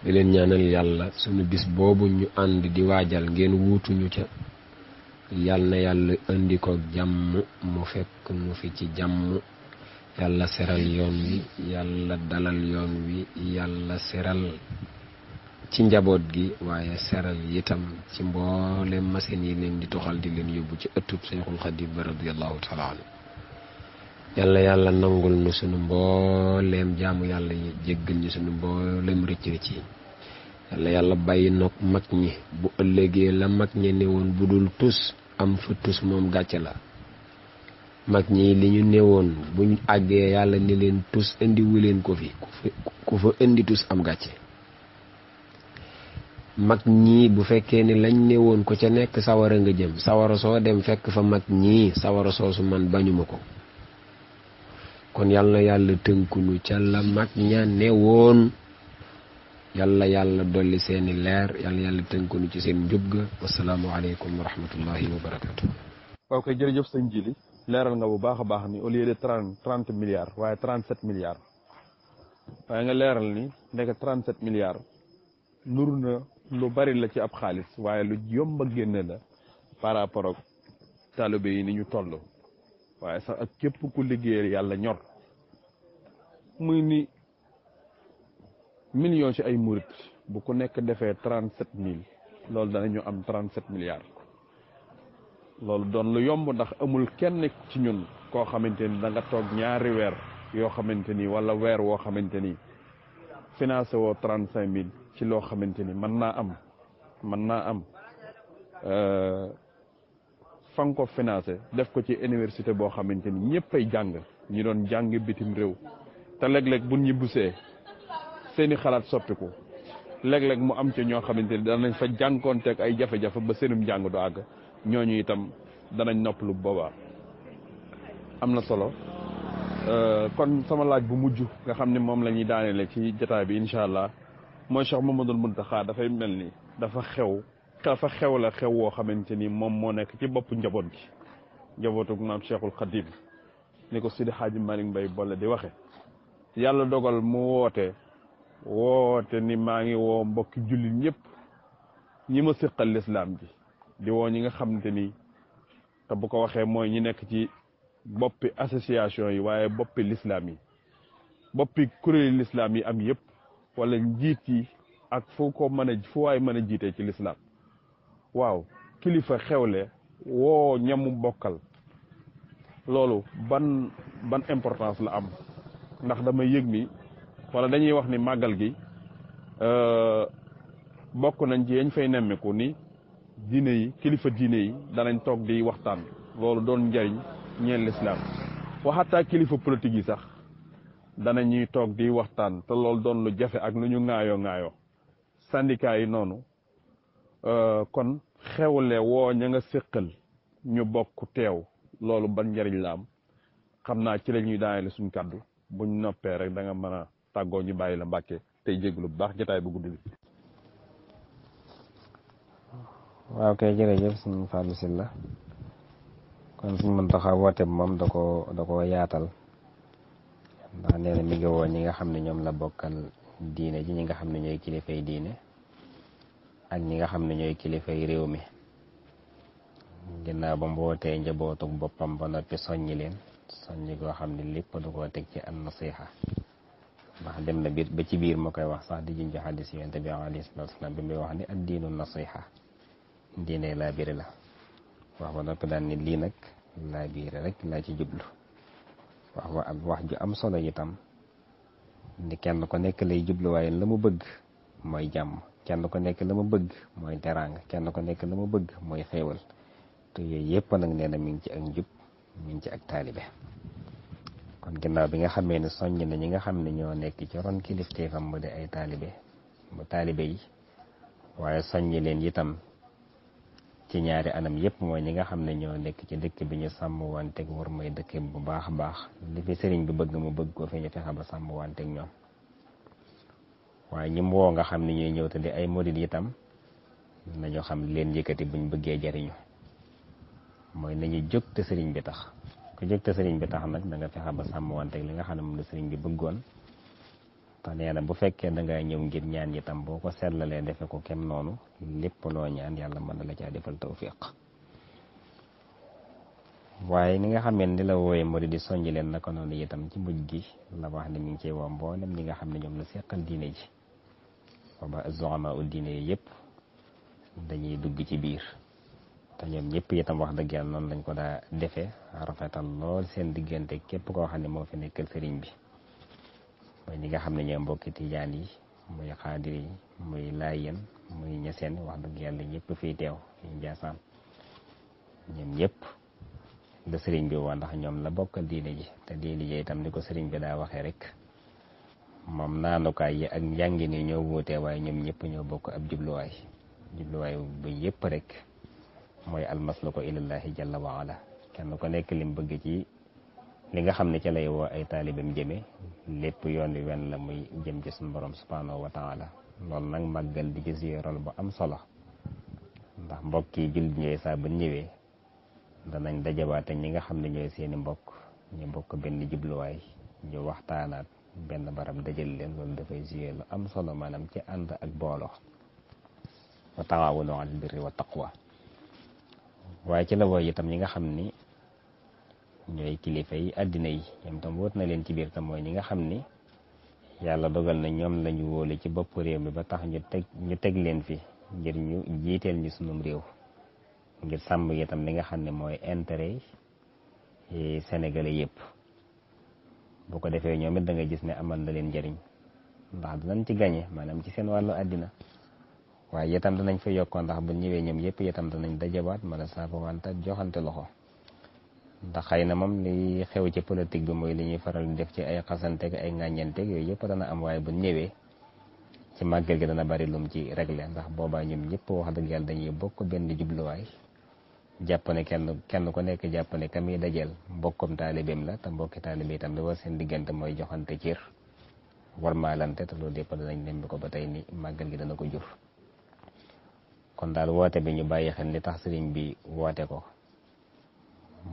di leen ñaanal yàlla sunu bis boobu ñu ànd di waajal ngeen wuutuñu ca yàlla na yàlla indi ko jàmm mu fekk nu fi ci jàmm yàlla seral yoon wi yàlla dalal yoon wi yàlla seral ci njaboot gi waaye seral itam ci mboolem machine yi leen di toxal di leen yóbbu ci ëttub Seexul Xadiim ba radiyallahu taala anhu yàlla nangul nu sunu mbooleem jaamu yàlla yi jéggal ñu sunu mbooleem rëcc rëcc yi yàlla yàlla bàyyi noog mag ñi bu ëllëgee la mag ñi newoon bu dul tus am fa tus moom gàcce la. mag ñi li ñu newoon buñ àggee yàlla ni leen tus indiwu leen ko fi ku fa indi tus am gàcce. mag ñii bu fekkee ni lañ newoon ko ca nekk sawara nga jëm sawara soo dem fekk fa mag ñii sawara soosu man bañuma ko. kon yàlla yàlla tënkunu ca la mag ña newoon yàlla yàlla dolli seeni leer yàlla yàlla tënkunu ci seen njub ga. wasalaamu aleykum wa rahmatullahi wa barakatu. waaw kay jërëjëf sëñ Jili leeral nga bu baax a baax ni au lieu de 30 milliards waaye 37 milliards waaye nga leeral ni nekk 37 milliards nuru na lu bari la ci ab xaalis waaye lu yomb a génne la par rapport ak taalibe yi ni ñu toll waaye sax ak képp ku liggéeyal yàlla ñor muy ni million ci ay murit bu ku nekk defee 37 000 loolu danañu am 37 milliards loolu doon lu yomb ndax amul kenn ci ñun koo xamante ni da nga toog ñaari weer yoo xamante ni wala weer woo xamante ni financé woo 35 000 ci loo xamante ni mën naa am fa nga ko financé def ko ci université boo xamante ni ñëpp ay jàng ñi doon jàng bitim réew te léeg-léeg bu ñibbisee seeni xalaat soppiku léeg-léeg mu am ci ñoo xamante ni danañ fa jànkoonteeg ay jafe-jafe ba seenum jàng du àgg ñooñu itam danañ noppalu boobaa am na solo. kon sama laaj bu mujj nga xam ne moom la ñuy daaneele ci jotaay bi incha allah mooy Cheikh Mouhamadoul Mountakha dafay mel ni dafa xew la xew woo xamante ni moom moo nekk ci bopp njaboot gi njabootu maam Cheikhul Khadim ni ko Sidi Hadji Malick Mbaye boole di waxe yàlla dogal mu woote ni maa ngi woo mbokki jullit ñëpp ñi ma siqal lislaam ji di woo ñi nga xamante ni te bu ko waxee mooy ñi nekk ci boppi association yi waaye boppi lislaam yi boppi kuréeli lislaam yi am yëpp wala njiit yi ak fu waay mën a jiitee ci lislaam waaw kilifa xewle woo ñamu bokkal loolu ban importance la am ndax dama yëg ni wala dañuy wax ni màggal gi bokk nañ ci yañ fay nemmeeku ni diine yi kilifa diine yi danañ toog di waxtaan loolu doon njariñ ñeel lislaam waxataa kilifa politique yi sax danañuy toog di waxtaan te loolu doon lu jafe ak lu ñu ŋaayoo syndicat yi noonu kon xewle woo ña nga séqal ñu bokk teew loolu ban njariñ la am xam naa ci la ñuy daanele suñ kàddu buñ noppee rek da nga mën a tàggoo ñu bàyyi la Mbàkke tey jéglu bu baax jotaay bu gudd bi. waaw kay jërëjëf suñ Fallou Sylla kon suñ Mountakha woote bi moom da ko yaatal ndax nee na mi ngi woo ñi nga xam ne ñoom la bokkal diine ji ñi nga xam ne ñooy kilifay diine ak ñi nga xam ne ñooy kilifay réew mi ginnaaw ba mu wootee njabootuk boppam ba noppi soññi leen soññi goo xam ne lépp da koo teg ci an nasiha ndax dem na biir ba ci biir ma koy wax sax di junj xadis yonent bi alayhi salaatu wa salaam bi muy wax ni ad diinu nasiha diine laa biire la wax ba noppi daan ni lii nag laa biire rek laa ci jublu wax ju am solo itam ni kenn ko nekk lay jublu waaye la mu bëgg mooy jàmm kenn ko nekk la mu bëgg mooy teraanga kenn ko nekk la mu bëgg mooy xéewal te yooyu yëpp nag nee na mi ngi ci ak njub mi ngi ci ak taalibe kon ginnaaw bi nga xamee ne soññ na ñi nga xam ne ñoo nekk ci ron kilifteefam mu di ay taalibe yi waaye soññi leen itam ci ñaari anam yëpp mooy ñi nga xam ne ñoo nekk ci dëkk bi ñu sàmm wanteeg war mooy dëkk bu baax a baax li fi sëriñ bi bëgg mu bëgg ko fi ñu fexe ba sàmm wanteeg ñoom waaye ñi mu woo nga xam ne ñuy ñëw te di ay murid itam nañu xam leen yëkkati buñ bëggee jariñu mooy nañu jóg te sëriñ bi tax ku jóg te sëriñ bi tax nag da nga fexe ba sàmm wanteeg li nga xam ne moom la sëriñ bi bëggoon te nee na bu fekkee da ngaa ñëw ngir ñaan itam boo ko seetlalee defe ko kem noonu lépp loo ñaan yàlla mën na la caa defal tawfiq waaye ni nga xamee ni la wooye moo di soññi leen naka noonu itam ci mujj gi la wax ne mi ngi cee woo mboolem ñi nga xam ne ñoom la seqal diine ji booba zoama u diine yi yëpp dañuy dugg ci biir te ñoom ñëpp itam wax dëgg yàlla noonu lañ ko daa defee rafetal lool seen diggante képp koo xam ne moo fi nekkal sëriñ bi mooy ñi nga xam ne ñooy mbokki tijaan yi muy xaadir yi muy laayeen muy ñeseen wax dëgg yàlla ñëpp fii teew ñu Njaasaan ñoom ñëpp la sëriñ bi woo ndax ñoom la bokkal diine ji te diine ji itam ni ko sëriñ bi daa waxee rek moom naanukaay yi ak njàngin yi ñoo wuutee waaye ñoom ñëpp ñoo bokk ab jubluwaay bu yëpp rek mooy almaslu ko ilallahi jalla wa ala kenn ko nekk lim bëgg ci li nga xam ne ca lay woo ay taalibam jëme lépp yoon wi wenn la muy jëm ci suñu borom subhanahu wa taala loolu nag màggal di ci jouer rôle bu am solo ndax mbokk yi jullit ñooy saa bu ñëwee danañ dajawaate ñi nga xam ne ñooy seeni mbokk ñu bokk benn jubluwaay ñu waxtaanaat benn barab dajal leen loolu dafay jouer lu am solo maanaam ci ànd ak booloo wa taawunu alal birri wa taqwa waaye ci la woo itam ñi nga xam ni ñooy kilifa yi àddina yi ñoom tam wóot na leen ci biir tam mooy ñi nga xam ni yàlla dogal na ñoom lañu wóolu ci bopp réew mi ba tax ñu teg leen fi ngir ñu jiiteel ñu sunum réew ngir sàmm itam li nga xam ne mooy intérêt yi sénégalais yëpp bu ko defee ñoom it da nga gis ne amal na leen njëriñ ndax danañ ci gañe maanaam ci seen wàllu àddina waaye itam danañ fa yokkoo ndax bu ñëwee ñoom yëpp itam danañ dajabaat mën a saafawante joxante loxo ndax xëy na moom li xew ci politique bi mooy li ñuy faral di def ci ay xasanteeg ay ŋàññanteeg yooyu yëpp dana am waaye bu ñëwee ci màggal gi dana bari lum ci réglé ndax boobaa ñoom ñëpp wax dëgg yàlla dañuy bokk benn jubluwaay jàpp ne kenn ku nekk jàpp ne ka muy dajeel mbokkum taalibeem la te mbokki taalibe itam li war seen diggante mooy joxante cër war maalante te loolu yëpp danañ nembi ko ba tey ni màggal gi dana ko jur kon daal woote bi ñu bàyyi xel li tax sëriñ bi woote ko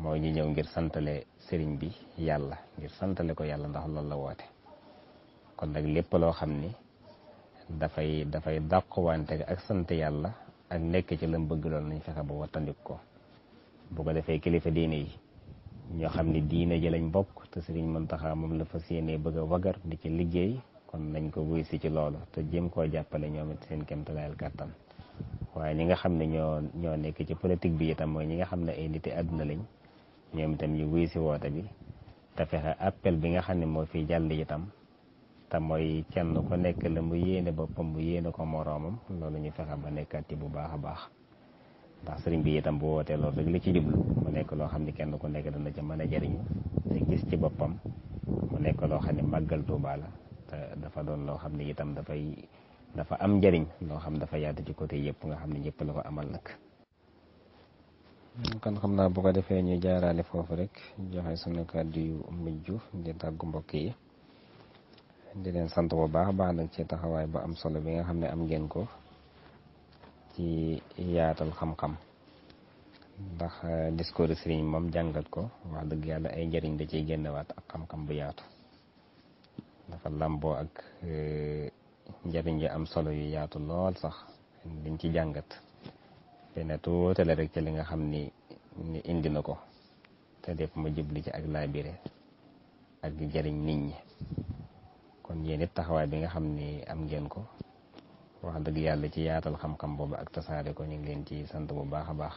mooy ñu ñëw ngir santale sëriñ bi yàlla ngir santale ko yàlla ndax loolu la woote kon nag lépp loo xam ni dafay dàquwante ak sant yàlla ak nekk ci lam bëgg loolu nañ fexe ba wattandik ko bu ko defee kilifa diine yi ñoo xam ne diine ji lañ bokk te sëriñ Muntaxa moom la fas yéenee bëgg a wagar di ci liggéey kon nañ ko wuy si ci loolu te jéem koo jàppale ñoom it seen kéemtalaayal kàttan waaye ñi nga xam ne ñoo nekk ci politique bi itam mooy ñi nga xam ne ay niti àdduna lañ ñoom itam ñu wuy si woote bi te fexe appel bi nga xam ne moo fi jàll itam te mooy kenn ku nekk la mu yéene boppam mu yéene ko moroomam loolu ñu fexe ba nekkat ci bu baax a baax ndax sëriñ bi itam bu wootee loolu rek li ci jublu mu nekk loo xam ne kenn ku nekk dana ca mën a jariñu te gis ci boppam mu nekk loo xam ne màggal Tuuba la te dafa doon loo xam ne itam dafa am njariñ loo xam dafa yaatu ci côté yëpp nga xam ne ñëpp la ko amal nag. kon xam naa bu ko defee ñu jaaraale foofu rek joxe sunu kàddu yu mujj di tàggu mbokk yi di leen sant bu baax baax nag ci taxawaay ba am solo bi nga xam ne am ngeen ko ci yaatal xam-xam ndax discours sëriñ moom jàngat ko wax dëgg yàlla ay njëriñ da ciy génnewaat ak xam-xam bu yaatu dafa làmboo ak njëriñ yu am solo yu yaatu lool sax liñ ci jàngat benn tuutale rek ci li nga xam ni indi na ko te def ma jubli ci ak laabire ak di jëriñ nit ñi kon yéen it taxawaay bi nga xam ni am ngeen ko wax dëgg yàlla ci yaatal xam-xam boobu ak tasaare ko ñu ngi leen ci sant bu baax a baax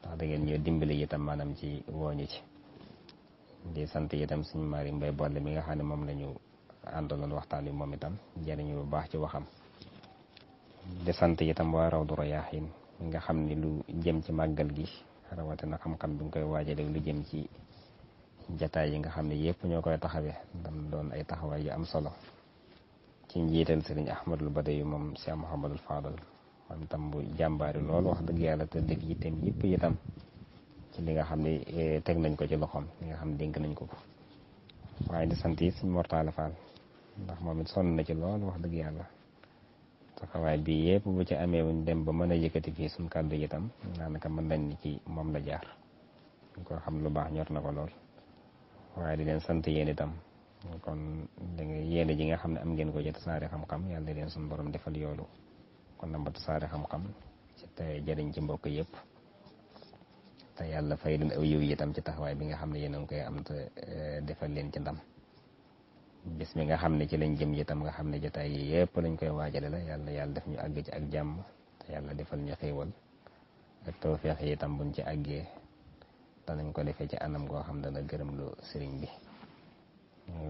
ndax da ngeen ñoo dimbali itam maanaam ci wooñu ci di sant itam suñu maari mbay boole mi nga xam ne moom la ñu àndaloon waxtaan wi moom itam jëriñu bu baax ci waxam di sant itam waa Rawdu Rayaahiin nga xam ni lu jëm ci màggal gi rawatina xam-xam bi nga koy waajale lu jëm ci jataay yi nga xam ne yëpp ñoo koy taxawee dam doon ay taxawaay yu am solo ci njiital sëriñ Ahmadul Badawi moom Cheikh Mouhamadul Fadal moom itam bu jàmbaari loolu wax dëgg yàlla te dëgg itam yëpp itam ci li nga xam ne teg nañ ko ci loxoom li nga xam ne dénk nañ ko ko waaye di sant yi suñ Mortala Fall ndax moom it sonn na ci loolu wax dëgg yàlla taxawaay bi yëpp bu ci amee wuñ dem ba mën a yëkkati fii suñ kàddu yi itam daanaka mën nañ ni ci moom la jaar ñu ko xam lu baax ñor na ko lool waaye di leen sant yéen itam kon da nga yéene ji nga xam ne am ngeen ko ci tasaare xam-xam yàlla di leen suñu borom defal yoolu kon na ba tasaare xam-xam ci te jëriñ ci mbokk yëpp te yàlla fay leen aw yiw itam ci taxawaay bi nga xam ne yéen a ngi koy am te defal leen ci ndam bis mi nga xam ne ci lañ jëm itam nga xam ne jotaay yi yëpp lañ koy waajale la yàlla def ñu àgg ci ak jàmm te yàlla defal ñu xéewal ak tawfeex yi itam buñ ci àggee danañ ko defee ci anam goo xam dana gërëm lu sëriñ bi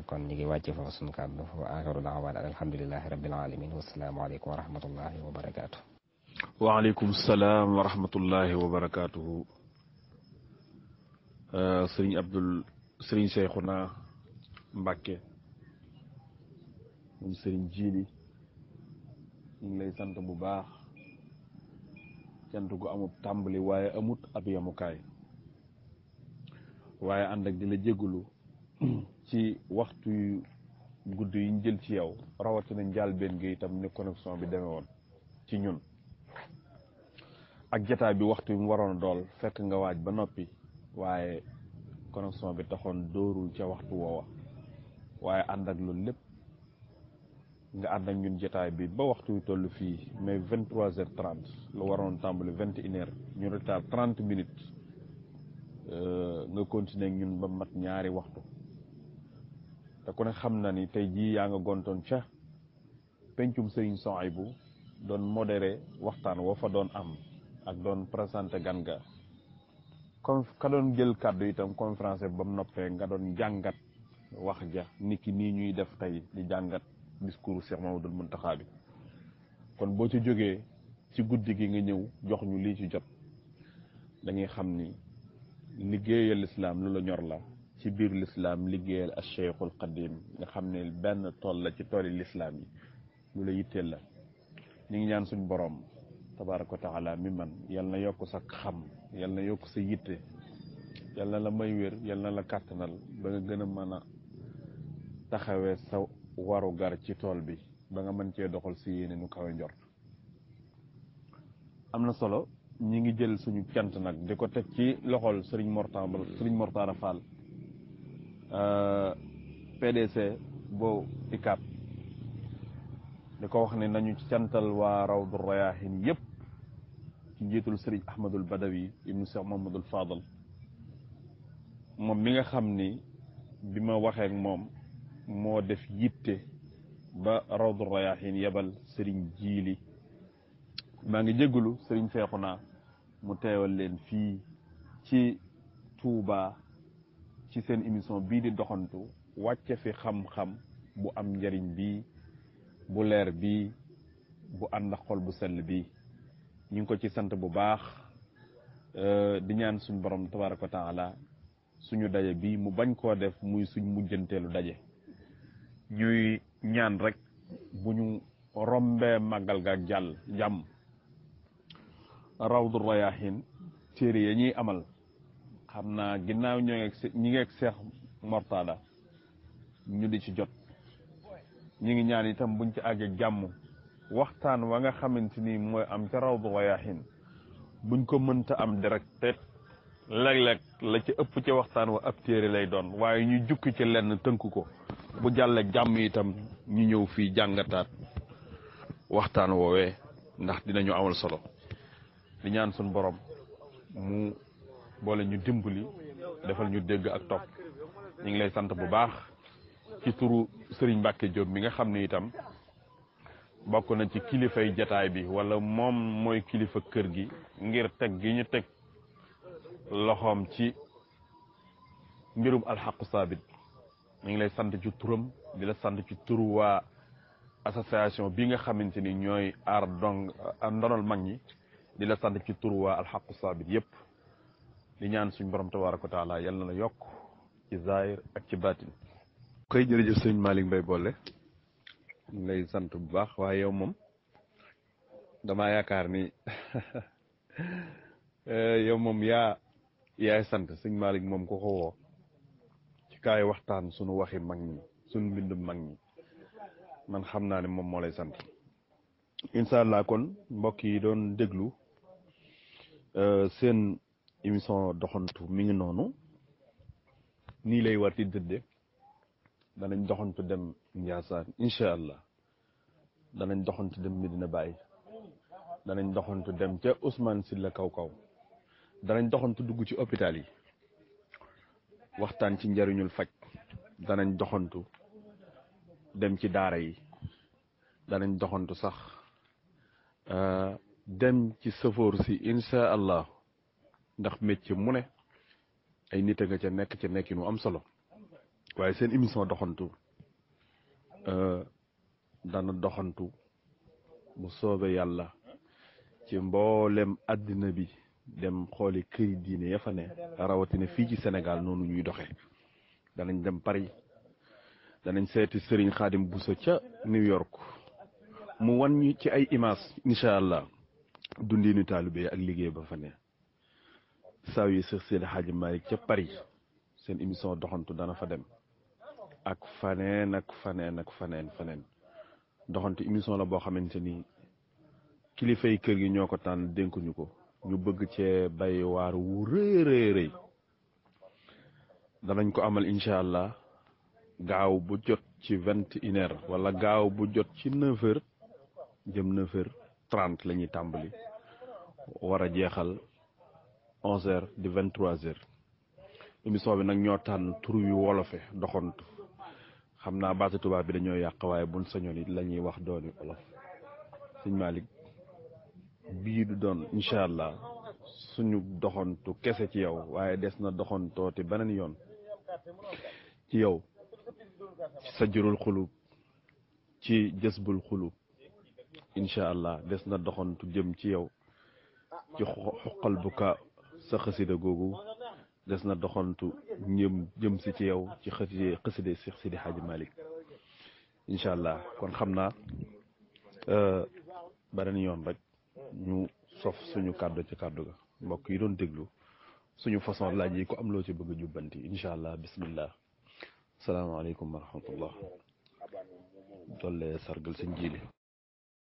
kon ñi ngi wàcce foofu suñu kàddu wa aaxiru da'waana alhamdulillahi rabbil alamin wassalaamu aleykum wa rahmatullahi wa barakaatu. waaleykum salaam wa rahmatullahi wa barakaatuhu. sëriñ Seexuna Mbàkke moom sëriñ Jiili ñu ngi lay sant bu baax cant gu amut tàmbali waaye amut ab yamukaay waaye ànd ak di la jégalu ci waxtu yu gudd yi ñu jël ci yow rawatina njàlbéen gi itam ni connexion bi demee woon ci ñun ak jataay bi waxtu yi mu waroon a dool fekk nga waaj ba noppi waaye connexion bi taxoon dóorul ca waxtu woowa waaye ànd ak loolu lépp nga ànd ak ñun jataay bi ba waxtu yu toll fii mais 23h30 lu waroon tàmbali 21h ñu retard 30 minutes nga continuer ak ñun ba mat ñaari waxtu te ku ne xam na ni tey jii yaa nga gontoon ca pencum sëriñ Souhaïbou doon modéré waxtaan woo fa doon am ak doon présenté gan ga comme ka doon jël kàddu itam conférence ba mu noppee nga doon jàngat wax ja niki nii ñuy def tey di jàngat discours Cheikh Mamadou Mountakha bi kon boo ci jógee ci guddi gi nga ñëw jox ñu lii ci jot dañuy xam ni liggéeyal lislaam lu la ñor la ci biir lislaam liggéeyal al Cheikhul Qadim nga xam ne benn tool la ci tooli lislaam yi lu la yitteel la ñu ngi ñaan suñ borom tabaaraka wa taala mi man yal na yokk sa xam yal na yokk sa yitte yal na la may wér yal na la kàttanal ba nga gën a mën a taxawee sa waru gar ci tool bi ba nga mën cee doxal si yéene nu kawe njort am na solo ñi ngi jël suñu cant nag di ko teg ci loxol Serigne Mortara Fall PDC boo ICAP di ko wax ne nañu cantal waa Rawdu Rayaahin yëpp ci njiitul Serigne Ahmadul Badawi ibnu Cheikh Mamadul Fadal moom mi nga xam ni bi ma waxee ak moom moo def yitte ba Rawdu Rayaahin yebal Serigne Jiili maa ngi jégalu Serigne Seexuna mu teewal leen fii ci Touba ci seen émission bii di doxantu wàcce fi xam-xam bu am njariñ bii bu leer bii bu ànd ak xol bu sell bii ñu ngi ko ci sant bu baax di ñaan suñ borom tabaaraka wa taala suñu daje bii mu bañ koo def muy suñ mujjanteelu daje ñuy ñaan rek bu ñu rombee màggal ga ak jàmm Rawdu Rayaahin téere ya ñuy amal xam naa ginnaaw ñi ngi ak Seex Mortada ñu di ci jot ñi ngi ñaan itam buñ ci àggee jàmm waxtaan wa nga xamante ni mooy am ca Rawdu Rayaahin buñ ko mënta am direct te léeg-léeg la ci ëpp ci waxtaan wa ab téere lay doon waaye ñu jukki ci lenn tënk ko bu jàllee jàmm itam ñu ñëw fii jàngataat waxtaan woowee ndax dinañu amal solo di ñaan suñ borom mu boole ñu dimbali defal ñu dégg ak topp ñu ngi lay sant bu baax ci turu Serigne Mbacke Diop mi nga xam ne itam bokk na ci kilifay jataay bi wala moom mooy kilifa kër gi ngir teg gi ñu teg loxoom ci mbirum alxaqu saabit ñu ngi lay sant ci turam di la sant ci turu waa association bi nga xamante ni ñooy aar ndonol mag ñi di la sant ci turu waa alxaqu saabit yépp di ñaan suñ borom tabaaraka wa taala yal na la yokk ci zahir ak ci baatin koy jërëjëf sëñ Malick Mbaye Bolle ñu ngi lay sant bu baax waaye yow moom damaa yaakaar ni yow moom yaay sant sëñ Malick moom ko woo ci kaay waxtaan suñu waxi mag ñi suñu mbindum mag ñi man xam naa ne moom moo lay sant incha allah kon mbokk yi doon déglu seen émission doxantu mi ngi noonu nii lay war di dëdde danañ doxantu dem Ndiassane incha allah danañ doxantu dem Medina Baye danañ doxantu dem ca Ousmane Sylla kaw danañ doxantu dugg ci hôpital yi waxtaan ci njariñul faj danañ doxantu dem ci daara yi danañ doxantu sax dem ci sëfoor si incha allah ndax métier mu ne ay nit a nga ca nekk ca nekkin wu am solo waaye seen émission doxantu dana doxantu bu soobee yàlla ci mboolem àddina bi dem xooli këri diine ya fa ne rawatina fii ci Sénégal noonu ñuy doxe danañ dem Paris danañ seeti Serigne Khadim Bousso ca New York mu wan ñu ci ay image incha allah dundinu taalibe ak liggéey ba fa ne saa yi Seex Seydi Hadji Malick ca Paris seen émission doxantu dana fa dem ak faneen ak faneen ak faneen doxantu émission la boo xamante ni kilifay kër gi ñoo ko tànn dénkuñu ko ñu bëgg cee bay waar wu rëy danañ ko amal incha allah gaaw bu jot ci 21h wala gaaw bu jot ci 9h jëm 9h30 la ñuy tàmbali war a jeexal 11h di 23h émission bi nag ñoo tànn tur yu wolofe doxantu xam naa baatu tubaab bi dañoo yàq waaye buñ sañoon it la ñuy wax dooni wolof sëñ Malick bii du doon incha allah suñu doxantu kese ci yow waaye des na doxantooti beneen yoon ci yow ci sajjurul xulub ci jësbul xulub incha allah des na doxantu jëm ci yow ci xoqal bu ka sa xasida googu des na doxantu jëm si ci yow ci xasida Seex Sidi Hadji Malick incha allah kon xam naa beneen yoon rek ñu sof suñu kàddu ci kàddu ga mbokk yi doon déglu suñu façon laaj yi ko am loo ci bëgg a jubbanti incha allah bismillah salaamaaleykum wa rahmatullah doole sargal sëñ Jili